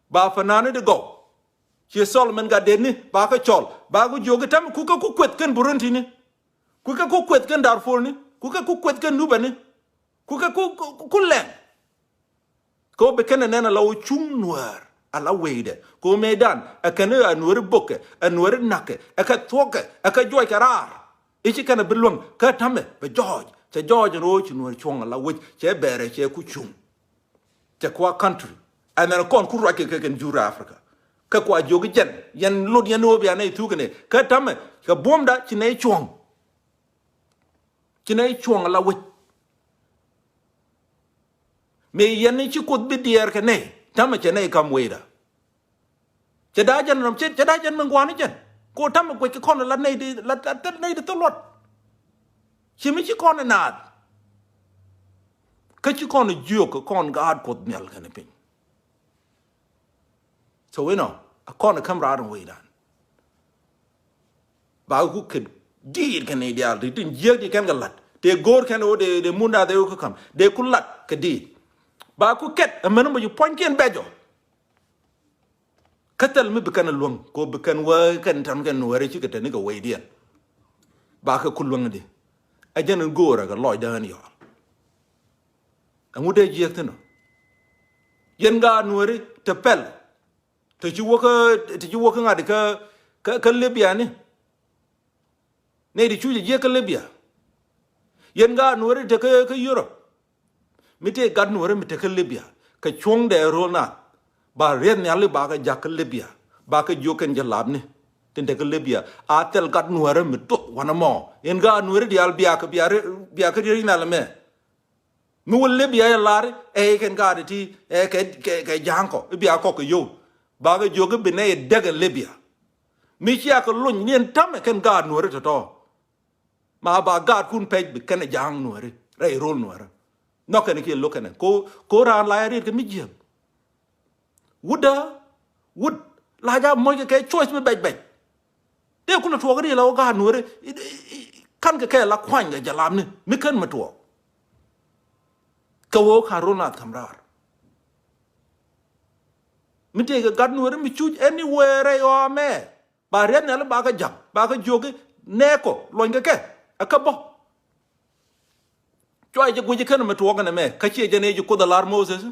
Ba fanani di gɔw. Ci Solomon Gatdɛt ni, ba kä cɔl. Ba ku jiök i̱ täämɛ ku kä ku kueth kɛn Burundi ni. Ku kä ku kueth kɛn Darfur ni. Ku kä ku kueth kɛn Nuba ni. Ku kä ku, ku, ku lɛŋ. Kɛ ɣöö bi kɛn ɛ nɛn ala ɣöö cuŋ Nuäär ala wecdɛ. Kɛ ɣöö mëëdan ɛ kɛn ɛ Nuääri bökɛ, ɛ Nuääri na̱kɛ, ɛ kɛ thuɔ̱kɛ, ɛ kɛ juɔckɛ raar. I̱ ci kɛn ɛ bi luäŋ kä täämɛ bɛ jɔɔc. Cɛ jɔɔc ɛn ɣöö ci Nuäär cuɔ̱ŋ ala wec, cɛ bɛɛrɛ cɛ ku cuŋ. Cɛ kua country. Ɛn ɛn kɔn ku ruackɛ kɛ kɛn jur Africa. Kä kua jiök i̱ jɛn, yɛn lot yɛn ɣöö bia nɛy thuk kɛ nɛy. Kä täämɛ, kɛ buɔ̱mda ci nɛy cuɔ̱ŋ. Ci nɛy cuɔ̱ŋ ala wec. Mëë yɛn ni ci Kuoth bi diɛɛr kɛ nɛy, täämɛ cɛ nɛy ka̱m wecda. Cɛ da̱a̱ jɛn nɔm, cɛ, cɛ da̱a̱ jɛn min gua̱a̱ni jɛn. Ko täämɛ guɛc kɛ kɔn la nɛy di, la, la thil nɛy di thil luɔt. Ci mi ci kɔn ɛ naath. Kä ci kɔn ɛ jiök kɛ kɔn gaat Kuoth Nhial kɛnɛ piny. So inɔ, a kɔn ɛ käm raar in wecdan. Ba ku kɛ diit kɛ nɛy diaal ti tin jiäk di kɛn kɛ la̱t. Tëë go̱o̱r kɛn ɣöö dee, dee mun da̱a̱th ɛ ɣöö kä ka̱m. Dee ku la̱t kɛ diit. Ba ku kɛt, ɛ mɛn mɔ ci puɔ̱nykiɛn bɛ jɔk. Kä thil mi bi kɛn ɛ luäŋ, kɛ ɣöö bi kɛn wee kɛn tɔ̱n kɛn Nuääri cikɛ te ni kɛ wecdiɛn. Ba kɛ ku luäŋ di. Ɛ jɛn in go̱o̱rɛ kɛ lɔcdä ɣän yɔal. Ɛŋu dee jiäk thi̱n ɔ? Yɛn gaat Nuääri te pɛl. Te ci wä kä, te ci wä kä ŋa̱t kä, kä, kä Libya ni. Nɛy ti cuc ɛ jiäk kä Libya. Yɛn gaat Nuääri te kä, kä Europe. Mi tëë gat Nuääri mi te kä Libya. Kɛ cuɔ̱ŋdɛ ro̱l naath. Ba rieth nhiali ba kɛ ja̱k kä Libya. Ba kɛ jiök kɛn jɛ lapni. Tin te kä Libya. A thil gat Nuääri mi duɔth wanɛ mɔ. Yɛn gaat Nuääri diaal bia kɛ, bia ri-, bia kɛ rieth nhial ɛmɛ. Mi wä Libya yɛ lar ɛ kɛn gaat ti ɛ kɛ, kɛ, kɛ ja̱a̱ŋ kɔ, i̱ bia kɔk kɛ yio̱w. Ba kɛ jiök i̱ bi nɛy däk ɛ Libya. Mi cia kɛ lony ni ɛn täämɛ kɛn gaat Nuääri tɔ̱tɔ̱. Ma ba gaatkun pɛc bi kɛn ɛ ja̱a̱ŋ Nuääri, rɛy ro̱l Nuääri. Nhɔk kɛn kiɛ lo̱k kɛn ɛ. Ko, ko raan la ɛ riet kɛ mi jiääk. Wut dä, wut la ja moc kɛ kɛ choice mi bɛc bɛc. Dee kulɛ tuɔɔk ri la wä gaat Nuääri. I, i, i, Ka̱n kɛ kɛ la kuany kɛ jalapni mi kän mi tuɔɔk. Kɛ ɣöö ka̱n rol naath ka̱m raar. Mi tëëkɛ gat Nuääri mi cuc anywhere rɛy ɣɔaa mɛ. Ba riɛth nhiali ba kä ja̱k, ba kä jiök i̱ nɛɛkɔ luɔ̱nykɛ kɛ, ɛ kä bä. Cua jɛ guic kän mi tuɔɔk ɛn ɛmɛ, kä ciɛ jɛn ëë ji̱ Kuoth ɛ la̱r Moses.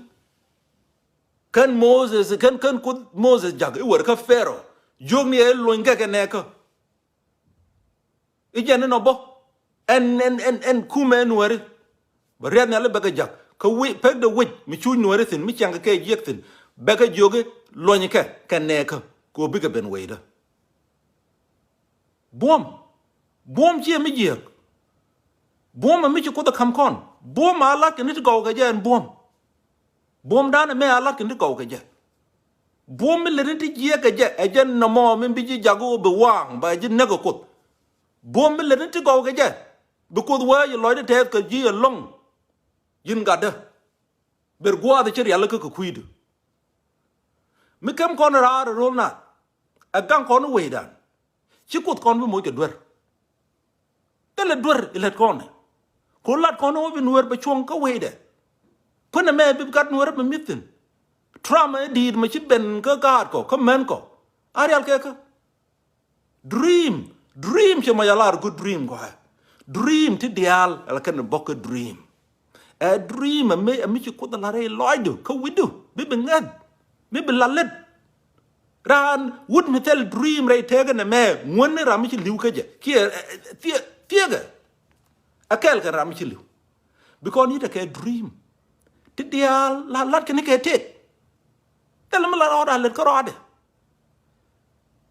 Kän Moses, kän, kän Kuoth Moses ja̱k i̱ wër kä Pharaoh. Jiök ni ɛ luɔ̱nykɛ kɛ nɛɛkä. I̱ jɛn inɔ bä. Ɛn, ɛn, ɛn, ɛn kumɛ Nuääri. Bɛ riɛth nhiali bɛ kɛ ja̱k. Kä wi̱c, pek de wi̱c mi cuc Nuääri thi̱n, mi ciaŋ kɛ kɛ jiäk thi̱n. Bɛ kɛ jiök i̱ luɔ̱nykɛ kɛ nɛɛkä. Kɛ ɣöö bikɛ ben wecdä. Buɔ̱m. Buɔ̱m ciɛ mi jiääk. Buɔ̱m ɛ mi ci Kuoth ɛ ka̱m kɔn. Buɔ̱m a lat kɛ ni ti gɔw kɛ jɛ ɛn buɔ̱m. Buɔ̱mdan ɛmɛ a lat kɛ ni ti gɔw kɛ jɛ. Buɔ̱m mi lät ni ti jiääk kɛ jɛ, ɛ jɛ nɔmɔ mi bi ji̱ jak ɣöö bi waaŋ, ba ji̱ näk ɛ Kuoth. Buɔ̱m mi lät ni ti gɔw kɛ jɛ, bi Kuoth wee ji̱ lɔcdä tɛth kɛ ji̱ ɛlɔ̱ŋ. Ji̱n gatdä. Ber gua̱a̱th ci rialikä kɛ kui̱du. Mi kɛm kɔn raar ɛ ro̱l naath. Ɛ gaŋ kɔn wecdan. Ci Kuoth kɔn bi moc kɛ duer. Thilɛ duer i lät kɔn ɛ. Ku lat kɔn wä bi Nuäär bɛ cuɔ̱ŋ kä wecdɛ. Kuänɛ mɛ bi gat Nuäär bɛ mi̱th thi̱n. Trump ɛ di̱i̱t mɛ ci ben kä gaatkɔ, kä mänkɔ. A rial kɛ kä. Dream. Dream cɛ mɔ ya lar good dream gɔaa. Dream ti diaal, ala kɛn bɔk kä dream. Ɛ dream ɛ mi, ɛ mi ci Kuoth ɛ lar rɛy lɔcdu, kä wi̱cdu, bi bi ŋäth, bi bi la lät. Raan wut mi thil dream rɛy tëëkɛ nɛ mɛ, ŋuäni ram mi ci li̱w kä jɛ. Kiɛ, ɛ, ɛ, thiɛ, thiɛkɛ. Ɛ kɛl kɛn ram mi ci li̱w. Because ni tekɛ dream. Ti diaal la lat kɛn kɛ tet. Thil mi la rɔɔd a lät kä rɔɔdɛ.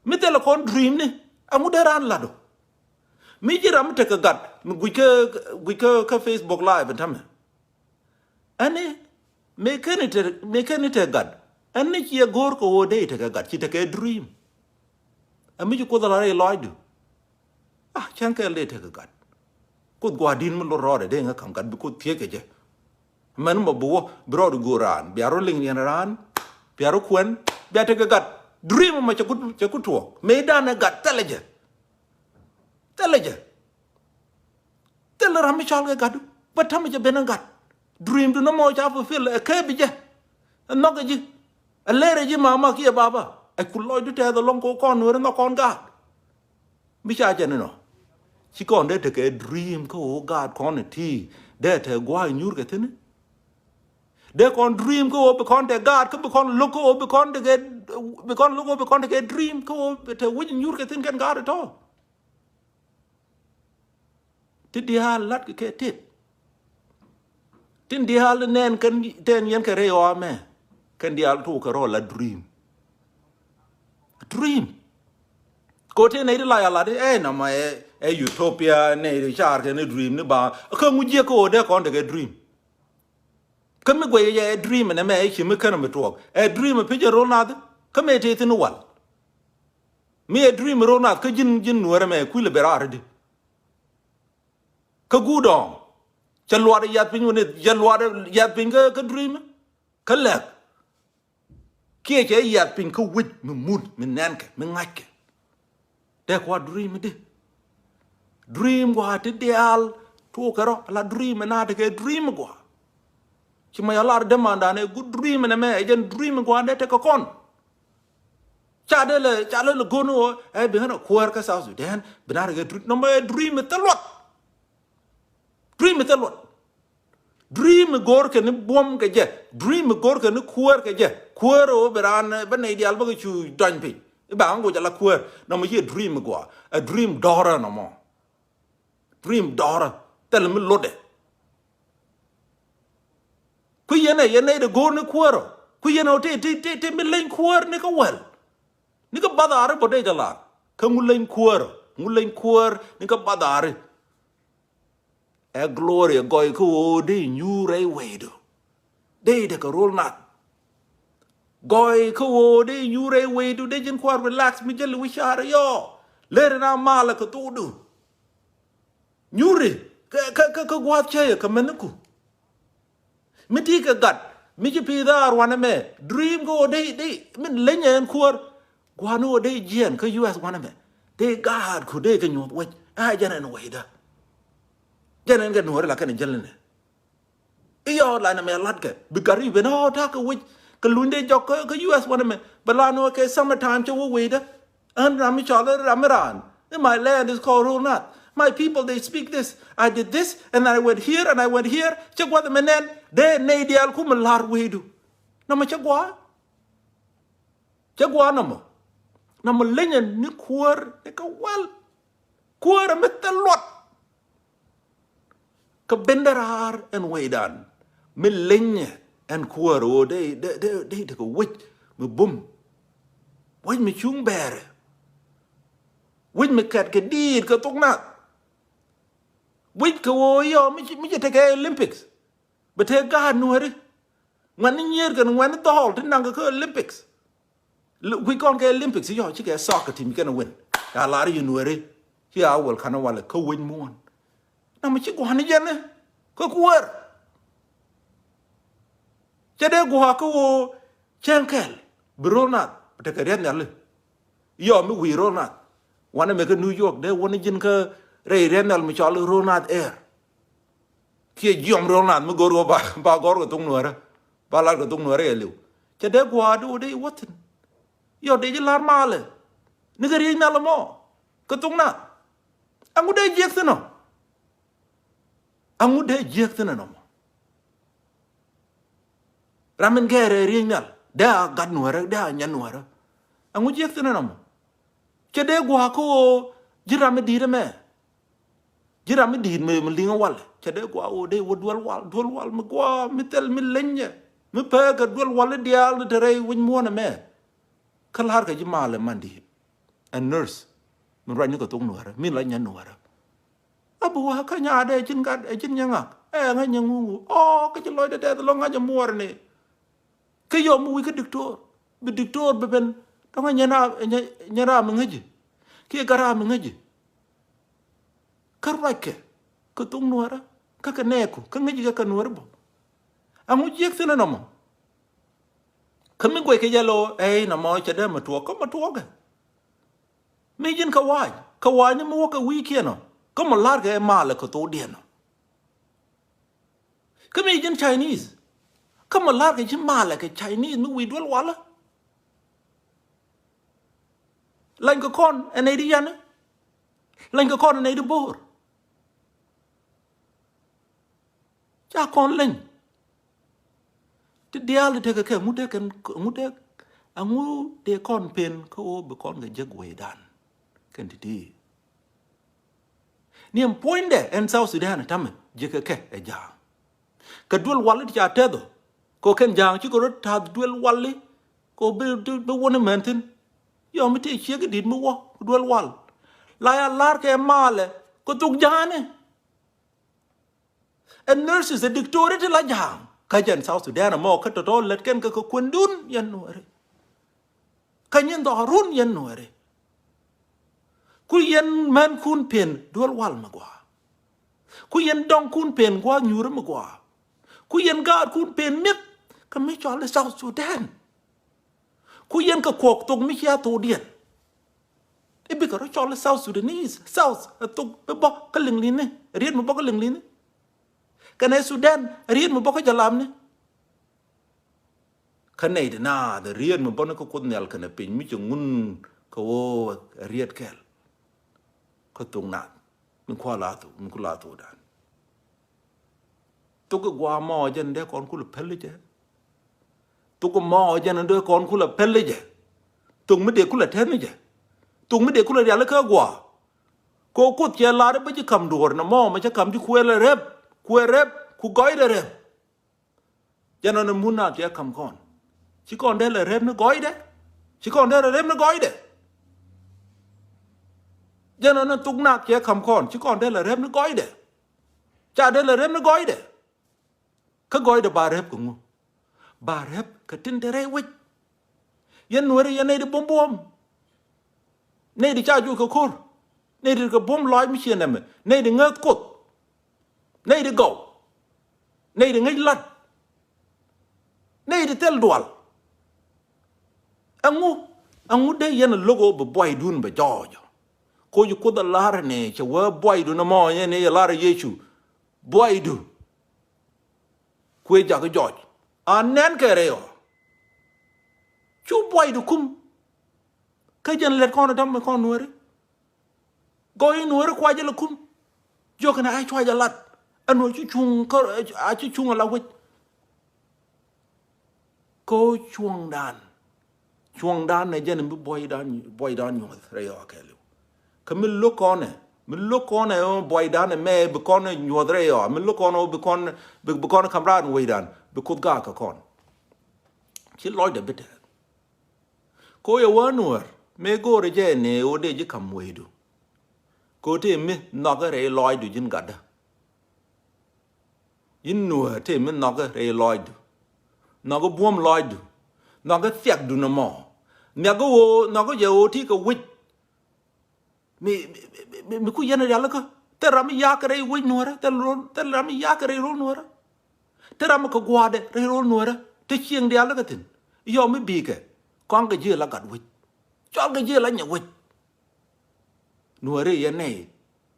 Mi thilɛ kɔn dream ni, ɛŋu dee raan lat ɔ? Mi ji̱ ram mi tekɛ gat, mi guic kä, guic kä, kä Facebook live in tämɛ. Ɛn ni, mëë keni te, mëë keni te gat. Ɛn ni ciɛ go̱o̱r kɛ ɣöö dee tekɛ gat, ci tekɛ dream. Ɛ mi ci Kuoth ɛ lar rɛy lɔcdu. Ah, cäŋ kɛɛl dee tekɛ gat. Kuoth gua̱a̱r di̱t mi lot rɔɔdɛ dee ŋä ka̱m gat bi Kuoth thiec kɛ jɛ. Mɛn mɔ bi wä, bi rɔɔdu go̱o̱r raan. Bia rɔ liŋ riɛn raan. Bia rɔ kuɛn. Bia tekɛ gat. Dream mɔ cɛ ku, cɛ ku tuɔɔk. Mëëdan ɛ gat, thilɛ jɛ. Thilɛ jɛ. Thilɛ ram mi cɔal kɛ gatdu. Bä ta̱mɛ cɛ ben ɛ gat. Dream du nɔmɔ ca fulfill, ɛ kɛ bi jɛ. Ɛ nhɔk ɛ ji̱. Ɛ lɛr ɛ ji̱ mama kiɛ baba. Ɛ ku lɔcdu tɛth ɛlɔ̱ŋ kɛ kɔn Nuäär nhɔk kɔn gaat. Mi ca jɛ ni nɔ. Ci kɔn dee tekɛ dream kä ɣöö gaat kɔn ɛ ti. Dee te gua̱a̱ nyuur kɛ thi̱n. Dee kɔn dream kä ɣöö bi kɔn te gaat, kä bi kɔn lo̱k kä ɣöö bi kɔn tekɛ, bi kɔn lo̱k kä ɣöö bi kɔn tekɛ dream kä ɣöö te wi̱c nyuur kɛ thi̱n kɛn gaat ɛ tɔ. Ti diaal lat kɛ kɛ tet. Tin diaal nɛn kɛn tɛn yɛn kɛ rɛy ɣɔaa mɛ. Kɛn diaal tok kɛ rɔ la dream. Dream. Ko ti nɛy ti la ya lat ɛ nɔmɔ ɛ, ɛ utopia, nɛy ti car kɛn dream ni ba. Kä ŋu jiɛ kä ɣöö dee kɔn tekɛ dream. Kä mi guɛy ɛ dream nɛ mɛ ɛ ci mi känɛ mi tuɔɔk. Ɛ dream ɛ pi̱c ɛ ro̱l nath. Kä mɛ tëë thi̱n wal. Mi ɛ dream ro̱l nath kä ji̱n, ji̱n Nuäärä mɛ kui̱l ɛ ben raar di. Kä guut ɔɔŋ. Cɛ luaat ɛ yath piny wä ni, cɛ luaat ɛ yath piny kä, kä dream. Kä lɛk. Kiɛ cɛ yath piny kä wi̱c mi mut, mi nɛnkɛ, mi ŋa̱ckɛ. Dee kua dream di. Dream gua̱a̱ ti diaal tuɔɔk kɛ rɔ, ala dream ɛ na tekɛ dream gua̱a̱. Ci ma ya lar dämandan ɛ good dream nɛ mɛ, ɛ jɛn dream gua̱a̱ dee tekɛ kɔn. Ca dee lɛ, ca lɛ lɛ go̱n ɣöö ɛ bi ɣän a kuäär kä South Sudan, bi na tekɛ dream, nɔmɔ ɛ dream thil luɔt. Dream thil luɔt. Dream go̱o̱r kɛ ni buɔ̱m kɛ jɛ. Dream go̱o̱r kɛ ni kuäär kɛ jɛ. Kuäär ɣöö bi raan, bä nɛy diaal bä kɛ cu dɔny piny. I̱ ba ŋa goc ala kuäär. Nɔmɔ ci ɛ dream gua̱a̱. Ɛ dream dɔ̱rä nɔmɔ. Dream dɔ̱rä. Thil mi lotdɛ. Kui̱ yɛn ɛ, yɛn nɛy dee go̱o̱r ni kuäär ɔ. Kui̱ yɛn ɔ ti, ti, ti, ti mi leny kuäär ni kä wäl. Ni kä bath ari bä dee jɛ lar. Kä ŋu leny kuäär ɔ. Ŋu leny kuäär ni kä bath ari. Ɛ Gloria gɔy kä ɣöö dee nyuur rɛy wecdu. Dee tekɛ ro̱l nath. Gɔy kä ɣöö dee nyuur rɛy wecdu, dee ji̱n kua̱r relax mi jäli wi̱c ca̱rä yɔ. Ler in a malɛ kɛ thokdu. Nyuuri kä, kä, kä, kä gua̱a̱th cäyɛ kɛ mäniku. Mi ti kɛ gat, mi ci pi̱i̱th a ruanɛ mɛ, dream kä ɣöö dee, dee, min leny ɛ ɛn kuäär. Gua̱a̱ni ɣöö dee jiɛɛn kä U S wanɛ mɛ. Dee gaat ku dee kɛ nyuɔ̱th wec. A jɛn ɛn wecdä. Jɛn ɛn kɛ Nuɔ̱ɔ̱ri la kɛn jälni. I̱ yɔɔt la nɛmɛ lat kɛ bi gat i̱ ben ɔ ta̱a̱ kɛ wec kɛ luny dee jɔk kä U S wanɛ mɛ bɛ la nɔ kɛ summer time cɛ wä wecdä. Ɣän ram mi cɔl ram mi raan. In my land is called Rol Nath. My people, they speak this. I did this and I went here and I went here. Cɛ gua̱th ɛmɛ nɛn dee nɛy diaal kum mi la̱r wecdu. Nɔmɔ cɛ gua̱a̱. Cɛ gua̱a̱ nɔmɔ. Nɔmɔ lenyɛ ni kuäär ni kɛ wal. Kuäär mi thil luɔt. Kɛ ben dee raar ɛn wecdan mi lenyɛ ɛn kuäär ɣöö dee dee dee dee tekɛ wec mi bum. Wec mi cuŋ bɛɛrɛ. Wec mi kɛt kɛ diit kɛ thok nath. Wec kɛ ɣöö yɔ mi ci mi ci tekɛ Olympics. Bɛ tëë gaat Nuääri. Ŋuɛ̈tni nyier kɛn ŋuɛ̈tni dhɔɔl ti naŋ kɛ kä Olympics. Kui̱ kɔn kɛ Olympics yɔ cikɛ soccer team kɛn win. Ca lar yɛ Nuääri. Ci a wäl ka̱n walɛ kä wec muɔ̱ɔ̱n. Namɔ ci gua̱a̱ni jɛn kä kuäär. Cɛ dee gua̱a̱ kä ɣöö cäŋ kɛl bi Rol Nath bi tekɛ riɛth nhiali. Yɔ mi wi̱i̱ Rol Nath wanɛ mɛ kä New York dee wä ni ji̱n kä rɛy riɛth nhial mi cɔal Rol Nath Air. Kiɛ jiɔm Rol Nath mi go̱r ɣöö ba ba gɔr kɛ thok Nuäärä. Ba lar kɛ thok Nuäärä yɛ li̱w. Cɛ dee gua̱a̱ dee wä dee wä thi̱n. Yɔ dee ji̱ la̱r malɛ ni kɛ riɛth nhial mɔ kɛ thok Nath. Ɛŋu dee jiɛk thi̱n ɔ? Ɛŋu dee jiɛk thi̱n ɛnɔmɔ? Ram in gɛɛrɛ riɛc nhial dee a gat Nuäärä dee a nyɛ Nuäärä. Ɛŋu jiɛk thi̱n ɛnɔmɔ? Cɛ dee gua̱a̱ kä ɣöö ji̱ ram in di̱i̱t ɛmɛ. Ji̱ ram in di̱i̱t mi mi liŋ ɛ wal cɛ dee gua̱a̱ ɣöö dee wä duel wal duel wal mi gua̱a̱ mi thil mi lenyɛ mi pekɛ duel wal i̱ diaal ni te rɛy wec muɔ̱ɔ̱n ɛmɛ. Kä la̱rkɛ ji̱ malɛ man di̱i̱t. Ɛ nurse mi ruacni kɛ thok Nuäärä mi la nyɛ Nuäärä. A bi wä kä nyaadɛ ɛ ji̱n gat ɛ ji̱n nyɛ ŋak ɛ ŋa̱c nyɛ ŋuŋu ɔ kä ci lɔcdɛ tɛth lɔ ŋa̱c ɛ muɔɔrni. Kä yɔm mi wi̱c kä diktor bi diktor bi ben tɔ̱ŋɛ nyɛ ram nyɛ ram mi ŋäci. Kiɛ gat ram mi ŋäci. Kä ruackɛ kä thok Nuäärä kä kɛ nɛɛku kä ŋäci kɛ kɛ Nuääri bä. Ɛŋu jiɛk thi̱n ɛnɔmɔ? Kä mi guɛckɛ jɛ lo̱ ɛy nɔmɔ cɛ dee mɛ tuɔɔk kä mɛ tuɔɔkɛ. Mi ji̱n kɛ wa̱a̱c kɛ wa̱a̱cni mi wäkɛ wi̱i̱kiɛn ɔ kä mɛ la̱rkɛ ɛ malɛ kɛ thokdiɛn ɔ. Kä mi ji̱n Chinese kä mɛ la̱rkɛ ji̱ malɛ kɛ Chinese mi wi̱i̱ duel walä. Lany kɛ kɔn ɛ nɛy di yan. Lany kɛ kɔn ɛ nɛy di bo̱o̱r. Ca kɔn leny. Ti diaal ti tekɛ kɛ ŋut dee kɛn ŋut dee aŋu dee kɔn pen kä ɣöö bi kɔn kɛ jek wecdan. Kɛn ti ti. Ni ɛn puɔ̱nydɛ ɛn South Sudan ɛ tamɛ jekɛ kɛ ɛ ja̱a̱ŋ. Kɛ duel wali ti ca tɛth ɔ kɛ ɣöö kɛn ja̱a̱ŋ cikɛ rɔ ta̱th duel wali kɛ ɣöö bi bi wä ni mɛn thi̱n. Yɔ mi tëë ciek i̱ di̱t mi wä duel wal. La ya la̱r kɛ malɛ kɛ thok ja̱a̱ni. Ɛ nurses ɛ diktori ti la ja̱a̱ŋ kä jɛn South Sudan ɛmɔ kä tɔ̱tɔ̱ lät kɛn kɛ kɛ kuendun yɛn Nuääri. Kä nyin dhɔrun yɛn Nuääri. Ku yɛn mänkun pen duel wal mi gɔaa. Ku yɛn dɔŋkun pen gua̱a̱th nyuuri mi gɔaa. Ku yɛn gaatkun pen mi̱eth kä mi cɔal i̱ South Sudan. Ku yɛn kɛ kuɔk thok mi cia thokdiɛn. I̱ bikɛ rɔ cɔl i̱ South Sudanese South ɛ thok mi bä kä liŋ li̱ni riet mi bä kä liŋ li̱ni. Kɛnɛ Sudan riet mi bä kä jalamni. Kä nɛy ti naath riet mi bä ni kä Kuoth Nhial kɛnɛ piny mi cɛ ŋun kɛ ɣöö riet kɛl. Kä thok naath mi kua̱ la thok mi ku la thokdan. Thok i̱ gua̱a̱ mɔ jɛn dee kɔn kulɛ päl i̱ jɛ. Thok i̱ mɔ jɛn dee kɔn kulɛ päl i̱ jɛ. Thok mi dee kulɛ tɛn i̱ jɛ. Thok mi dee kulɛ rial i̱ kä gua̱a̱. Kɛ Kuoth cɛ lar i̱ bä ji̱ ka̱m duɔ̱ɔ̱r nɔmɔ mɛ cä ka̱m ji̱ kuël i̱ rɛp kuël rɛp ku gɔɔydɛ rɛp. Jɛn ɔn i̱ mun naath cɛ ka̱m kɔn. Ci kɔn dee lɛ rɛp ni gɔɔydɛ. Ci kɔn dee lɛ rɛp ni gɔɔydɛ. Jɛn ɔn i̱ thok naath cɛ ka̱m kɔn ci kɔn dee lɛ rɛp ni gɔɔydɛ. Ca dee lɛ rɛp ni gɔɔydɛ. Kä gɔɔydɛ ba rɛp kɛ ŋu? Ba rɛp kɛ tin te rɛy wec. Yɛn Nuääri yɛn nɛy ti buɔ̱m buɔ̱m. Nɛy ti ca juɔc kɛ ko̱r. Nɛy ti kɛ buɔ̱m lɔaac mi ciɛ nɛmɛ. Nɛy ti ŋääth Kuoth. Nɛy ti gɔw. Nɛy ti ŋäc la̱t. Nɛy ti thil dual. Ɛŋu ɛŋu dee yɛn a lo̱k ɣöö bi buaydun bɛ jɔɔcɔ? Koc Kuoth a lar ni cɛ wee buaydun ɛmɔ yɛn i̱ lar Yecu. Buɔydu kuëë jakä jɔc. A nɛn kɛ rɛy ɔ. Cu buɔydu kum. Kä jɛn lɛt kɔn ɛ däm ɛ kɔn nuääri. Gɔy nuääri kuacä lɛ kum. Jiök kɛn a cuac a lat. Ɛn nuäär ci cuŋ kä a ci cuŋ a la wec. Kä cuɔ̱ŋdan. Cuɔ̱ŋdan ɛ jɛn bi buɔydan, buɔydan nyuɔth rɛy ɔ kɛɛliw. Kä mi lo̱k kɔn ɛ, mi lo̱k kɔn ɛ buɔydan ɛ mɛ bi kɔn ɛ nyuɔth rɛy ɔ, mi lo̱k kɔn ɛ bi kɔn, bi, bi kɔn ɛ ka̱m raar wecdan, bi Kuoth gaak kɛ kɔn. Ci lɔcdɛ bi tɛth. Kä yɛ wä nuäär mëë go̱o̱rɛ jɛ ni ɣöö dee ji̱ ka̱m wecdu. Kä tëë mi nhɔakä rɛy lɔcdu ji̱n gatdä. Ji̱n nuäär tëë mi nhɔakä rɛy lɔcdu. Nhɔakä buɔ̱m lɔcdu. Nhɔakä thiakdu nɔmɔ. Nhiakä ɣöö, nhɔakä jɛ ɣöö ti kɛ wec. Mi, mi, mi, mi, mi ku yɛn rialikä. Thil ram mi yakä rɛy wec nuäärä. Thil ram, thil ram mi yakä rɛy ro̱l nuäärä. Thil ram mi kɛ gua̱a̱dɛ rɛy ro̱l nuäärä. Te cieŋ diaal lä kɛ thi̱n. Yɔm mi bi̱i̱kɛ. Kɔaŋkɛ ji̱ la gat wec. Cɔalkɛ ji̱ la nyɛ wec. Nuääri yɛn nɛy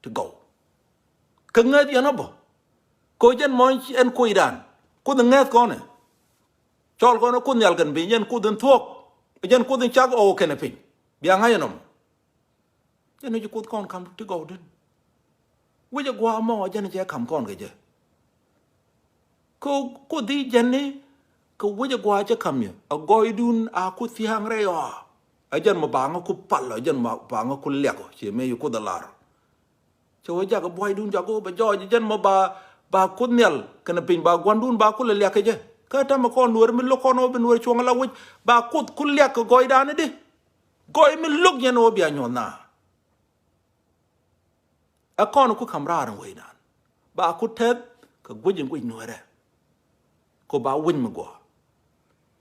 ti gɔw. Kä ŋäth yɛn ɔ bä. Kɛ jɛn mɔny ɛn kuidan. Kuoth ŋäth kɔnɛ. Cɔl kɔn Kuoth nhial kɛn piny, jɛn Kuoth in thuɔ̱k. Jɛn Kuoth in cak ɣɔw kɛnɛ piny. Bia ŋa̱c ɛnɔm. Jɛn i̱ ci Kuoth kɔn ka̱m ti gɔw din. Wec ɛ gua̱a̱ mɔ jɛn cɛ ka̱m kɔn kɛ jɛ. Kä Kuoth i̱ jɛn ni kɛ wec ɛ gua̱a̱ cɛ ka̱m yɛ. Ɛ gɔɔydun a ku thia̱a̱ŋ rɛy ɔ. Ɛ jɛn mɔ ba ŋä ku pal, ɛ jɛn mɔ ba ŋä ku liak ɔ. Ciɛ mëë ci Kuoth ɛ lar. Cɛ wee jakä buɔydun jakä wä bɛ jɔɔc, ɛ jɛn mɔ ba, ba Kuoth nhial kɛnɛ piny ba gua̱ndun ba ku lɛ liak kɛ jɛ. Kä täämɛ kɔn nuääri mi lo̱k kɔn wä bi nuäär cuɔ̱ŋ ala wec ba Kuoth ku liak kɛ gɔɔydan i̱di. Gɔɔy mi lo̱k yɛn wä bia nyuɔ̱th na. Ɛ kɔn ku ka̱m raar in wecdan. Ba ku tɛth kɛ guic in guic nuäärɛ. Kɛ ba wec mi guɔ.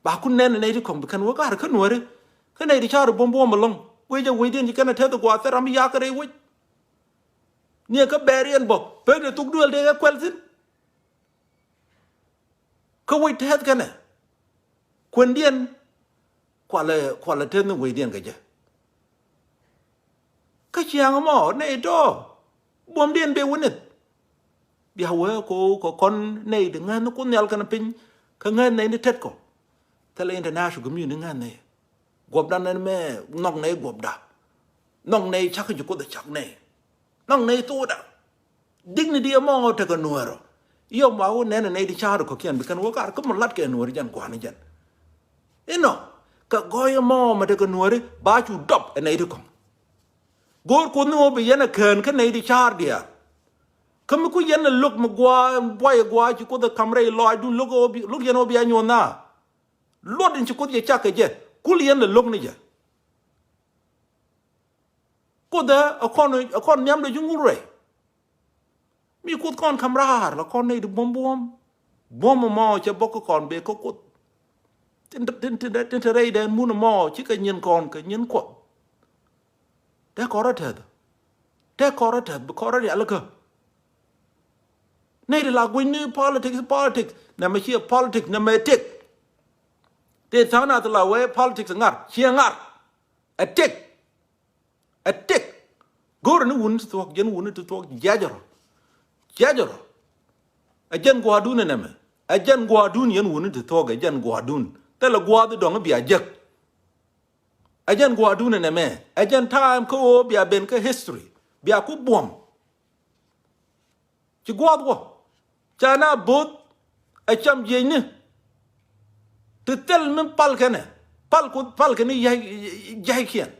Ba ku nɛn nɛy ti kɔ̱ŋ bi kɛn wä kar kä nuääri. Kä nɛy ti ca̱r buɔ̱m buɔ̱m ɛlɔ̱ŋ. Wec ɛ wecdiɛn ci kɛn ɛ tɛth ɛ guɔ thil ram mi yakä rɛy wec. Ni ɛ kä bɛɛr yɛn bä. Pek de thuk duël dee kɛ kuɛl thi̱n. Kä wec tɛth kɛnɛ. Kuendiɛn kualɛ, kualɛ teth ni wecdiɛn kɛ jɛ. Kä ciaŋ ɛmɔ nɛy tɔ̱ buɔ̱mdiɛn bɛ wä nith. Bia wee ko kɛ kɔn nɛy ti ŋäth ni Kuoth nhial kɛnɛ piny. Kä ŋäth nɛy ni tet kɔ. Thilɛ international community ŋäth nɛy. Guɔpdan ɛn mɛ nhɔk nɛy guɔpda. Nhɔk nɛy cak ci Kuoth ɛ cak nɛy. Nhɔk nɛy thokda. Dignity ɛmɔ tekɛ nuäärä. Yɔ ma wä nɛnɛ nɛy ti ca̱r kɔ̱kiɛn bi kɛn wä kar kä mɔ latkɛ nuääri jɛn gua̱a̱ni jɛn. Inɔ kɛ gɔɔy ɛmɔ mɛ tekɛ nuääri ba cu dɔp ɛ nɛy ti kɔ̱ŋ. Go̱o̱r Kuoth ni wä bi yɛn ɛ kään kä nɛy ti ca̱r diaal. Kä mi ku yɛn ɛ lo̱k mi gua̱a̱ buay ɛ gua̱a̱ ci Kuoth ɛ ka̱m rɛy lɔaacdun lo̱k ɛ wä bi, lo̱k yɛn wä bi a nyuɔ̱th na. Luɔt in ci Kuoth yɛ cak kɛ jɛ kul yɛn lɛ lo̱k ni jɛ. Kuoth ɛ kɔn, ɛ kɔn nhiamdɛ ji̱ ŋul rɛy. Mi Kuoth kɔn ka̱m raar la kɔn nɛy ti buɔ̱m buɔ̱m. Buɔ̱m ɛmɔ cɛ bɔk kä kɔn bee kä Kuoth. Tin, tin, tin, tin te rɛydɛn mun ɛmɔ cikɛ nyin kɔn kɛ nyin Kuɔth. Te kɔn rɔ tɛth. Te kɔn rɔ tɛth bi kɔn rɔ rialikä. Nɛy ti la guic ni politics, politics. Nɛmɛ ciɛ politics, nɛmɛ tëk. Te tha̱a̱ŋ nath la wee politics ŋa̱r, ciɛ ŋa̱r. Ɛ tëk. Ɛ tëk. Go̱o̱rɛ ni wuni ti thuɔ̱k, jɛn wuni ti thuɔ̱k, jiac rɔ. Jiac rɔ. Ɛ jɛn gua̱a̱dun ɛ nɛmɛ. Ɛ jɛn gua̱a̱dun yɛn wuni ti thuɔ̱k, ɛ jɛn gua̱a̱dun. Thilɛ gua̱a̱th dɔ̱ŋ bia jek. Ɛ jɛn gua̱a̱dun ɛ nɛmɛ. Ɛ jɛn time kä ɣöö bia ben kä history. Bia ku buɔ̱m. Ci gua̱a̱th wä. Ca na bo̱o̱th ɛ cam jiecni. Ti thil mi pal kɛnɛ. Pal ku, pal kɛnɛ yay, yay kiɛn.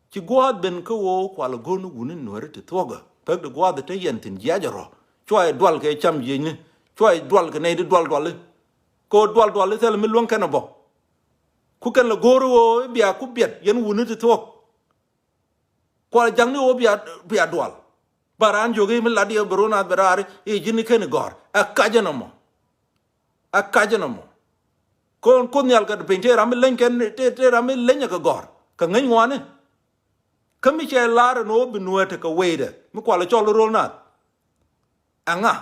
Ci gua̱a̱th ben kä ɣöö kual go̱o̱r ni wuni nuääri ti thuɔ̱kä. Pek di gua̱a̱th te yɛn thi̱n jiac rɔ. Cua yɛ dual kɛ cam jiecni. Cua yɛ dual kɛ nɛy ti dual duali. Kɛ ɣöö dual duali thil mi luäŋ kɛnɛ bä. Ku kɛn lɛ go̱o̱r ɣöö i̱ bia ku biɛt yɛn wuni ti thuɔ̱k. Kual ja̱ŋni ɣöö bia, bia dual. Ba raan jiök i̱ mi lat yɛ bi run nath bi raar i̱ ji̱n i̱ keni gɔ̱r. Ɛ kac ɛn ɔmɔ. Ɛ kac ɛn ɔmɔ. Kɔn Kuoth nhial kɛ piny tëë ram mi leny kɛn, tëë, tëë ram mi leny ɛ kɛ gɔ̱r. Kɛ ŋäc ŋuani. Kä mi cɛ lar ɛn ɣöö bi nuäär tekɛ weydɛ. Mi kual ɛ cɔl i̱ run nath. Ɛŋa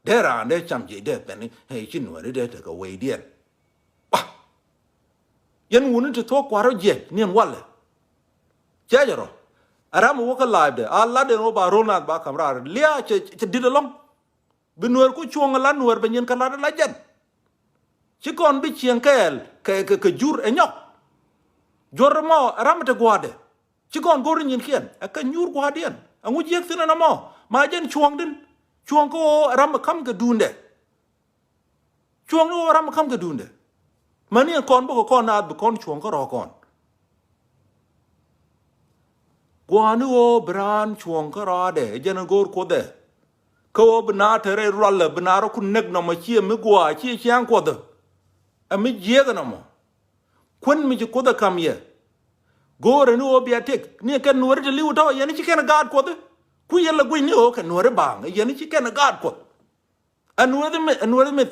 dee raan dee cam jiec dee pɛn i̱ ci nuääri dee tekɛ weydiɛn. Wa yɛn wuni ti thuɔ̱k kua̱r rɔ jiɛc niɛn walɛ. Ciac rɔ. Ɛ ram mi wä kä live dɛ a lat ɛn ɣöö ba ro̱l nath ba ka̱m raar lia̱a̱ cɛ, cɛ di̱t ɛlɔ̱ŋ. Bi Nuɛr ku cuɔ̱ŋ ɛ la Nuɛr bɛ nyin kɛ lat ɛ la jɛn. Ci kɔn bi cieŋ kɛɛl kɛ, kɛ, kɛ jur ɛ nyɔk. Juɔ̱r ɛmɔ ɛ ram mi te gua̱a̱dɛ. Ci kɔn go̱r nyin kiɛn ɛ kɛ nyuur gua̱a̱diɛn. Ɛŋu jiäk thi̱n ɛn ɛmɔ ma jɛn cuɔ̱ŋdin. Cuɔ̱ŋ kä ɣöö ɛ ram mi ka̱m kɛ duundɛ. Cuɔ̱ŋ ni ɣöö ram mi ka̱m kɛ duundɛ. Mäni ɛn kɔn bä kɛ kɔn naath bi kɔn cuɔ̱ŋ kä rɔ̱ kɔn. Gua̱a̱ni ɣöö bi raan cuɔ̱ŋ kä rɔ̱a̱dɛ ɛ jɛn ɛ go̱o̱r Kuoth ɛ. Kä ɣöö bi naath te rɛy rualɛ bi naath rɔ kun näk nɔmɔ ciɛ mi gua̱a̱ ciɛ ciaŋ Kuɔth ɛ. Ɛ mi jiɛɛk ɛ nɔmɔ. Kuän mi ci Kuoth ɛ ka̱m yɛ. Go̱o̱rɛ ni ɣöö bia tëk ni ɛ kɛn Nuääri te li̱w tɔ̱ yɛn ci kɛn ɛ gaat Kuɔth. Ku yɛn la guic ni ɣöö kɛ Nuääri baaŋ yɛn ci kɛn ɛ gaat Kuɔth. Ɛ Nuääri mɛ, ɛ Nuääri mɛ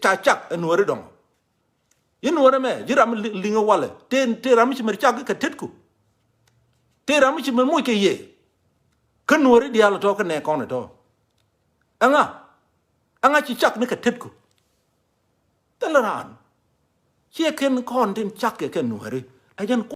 ca cak ɛ Nuääri dɔ̱ŋ. Yi Nuääri mɛ ji̱ ram liŋ ɛ walɛ tëë, tëë ram ci mɛ cak kɛ tetku. Tëë ram ci mɛ moc kɛ yɛ. Kä Nuääri diaal tɔ̱ kä nɛ kɔn tɔ̱. Ɛŋa? Ɛŋa ci cak ni kɛ tetku? Thilɛ raan. Ciɛ kɛn kɔn tin cak kɛ kɛ Nuääri. Ɛ jɛn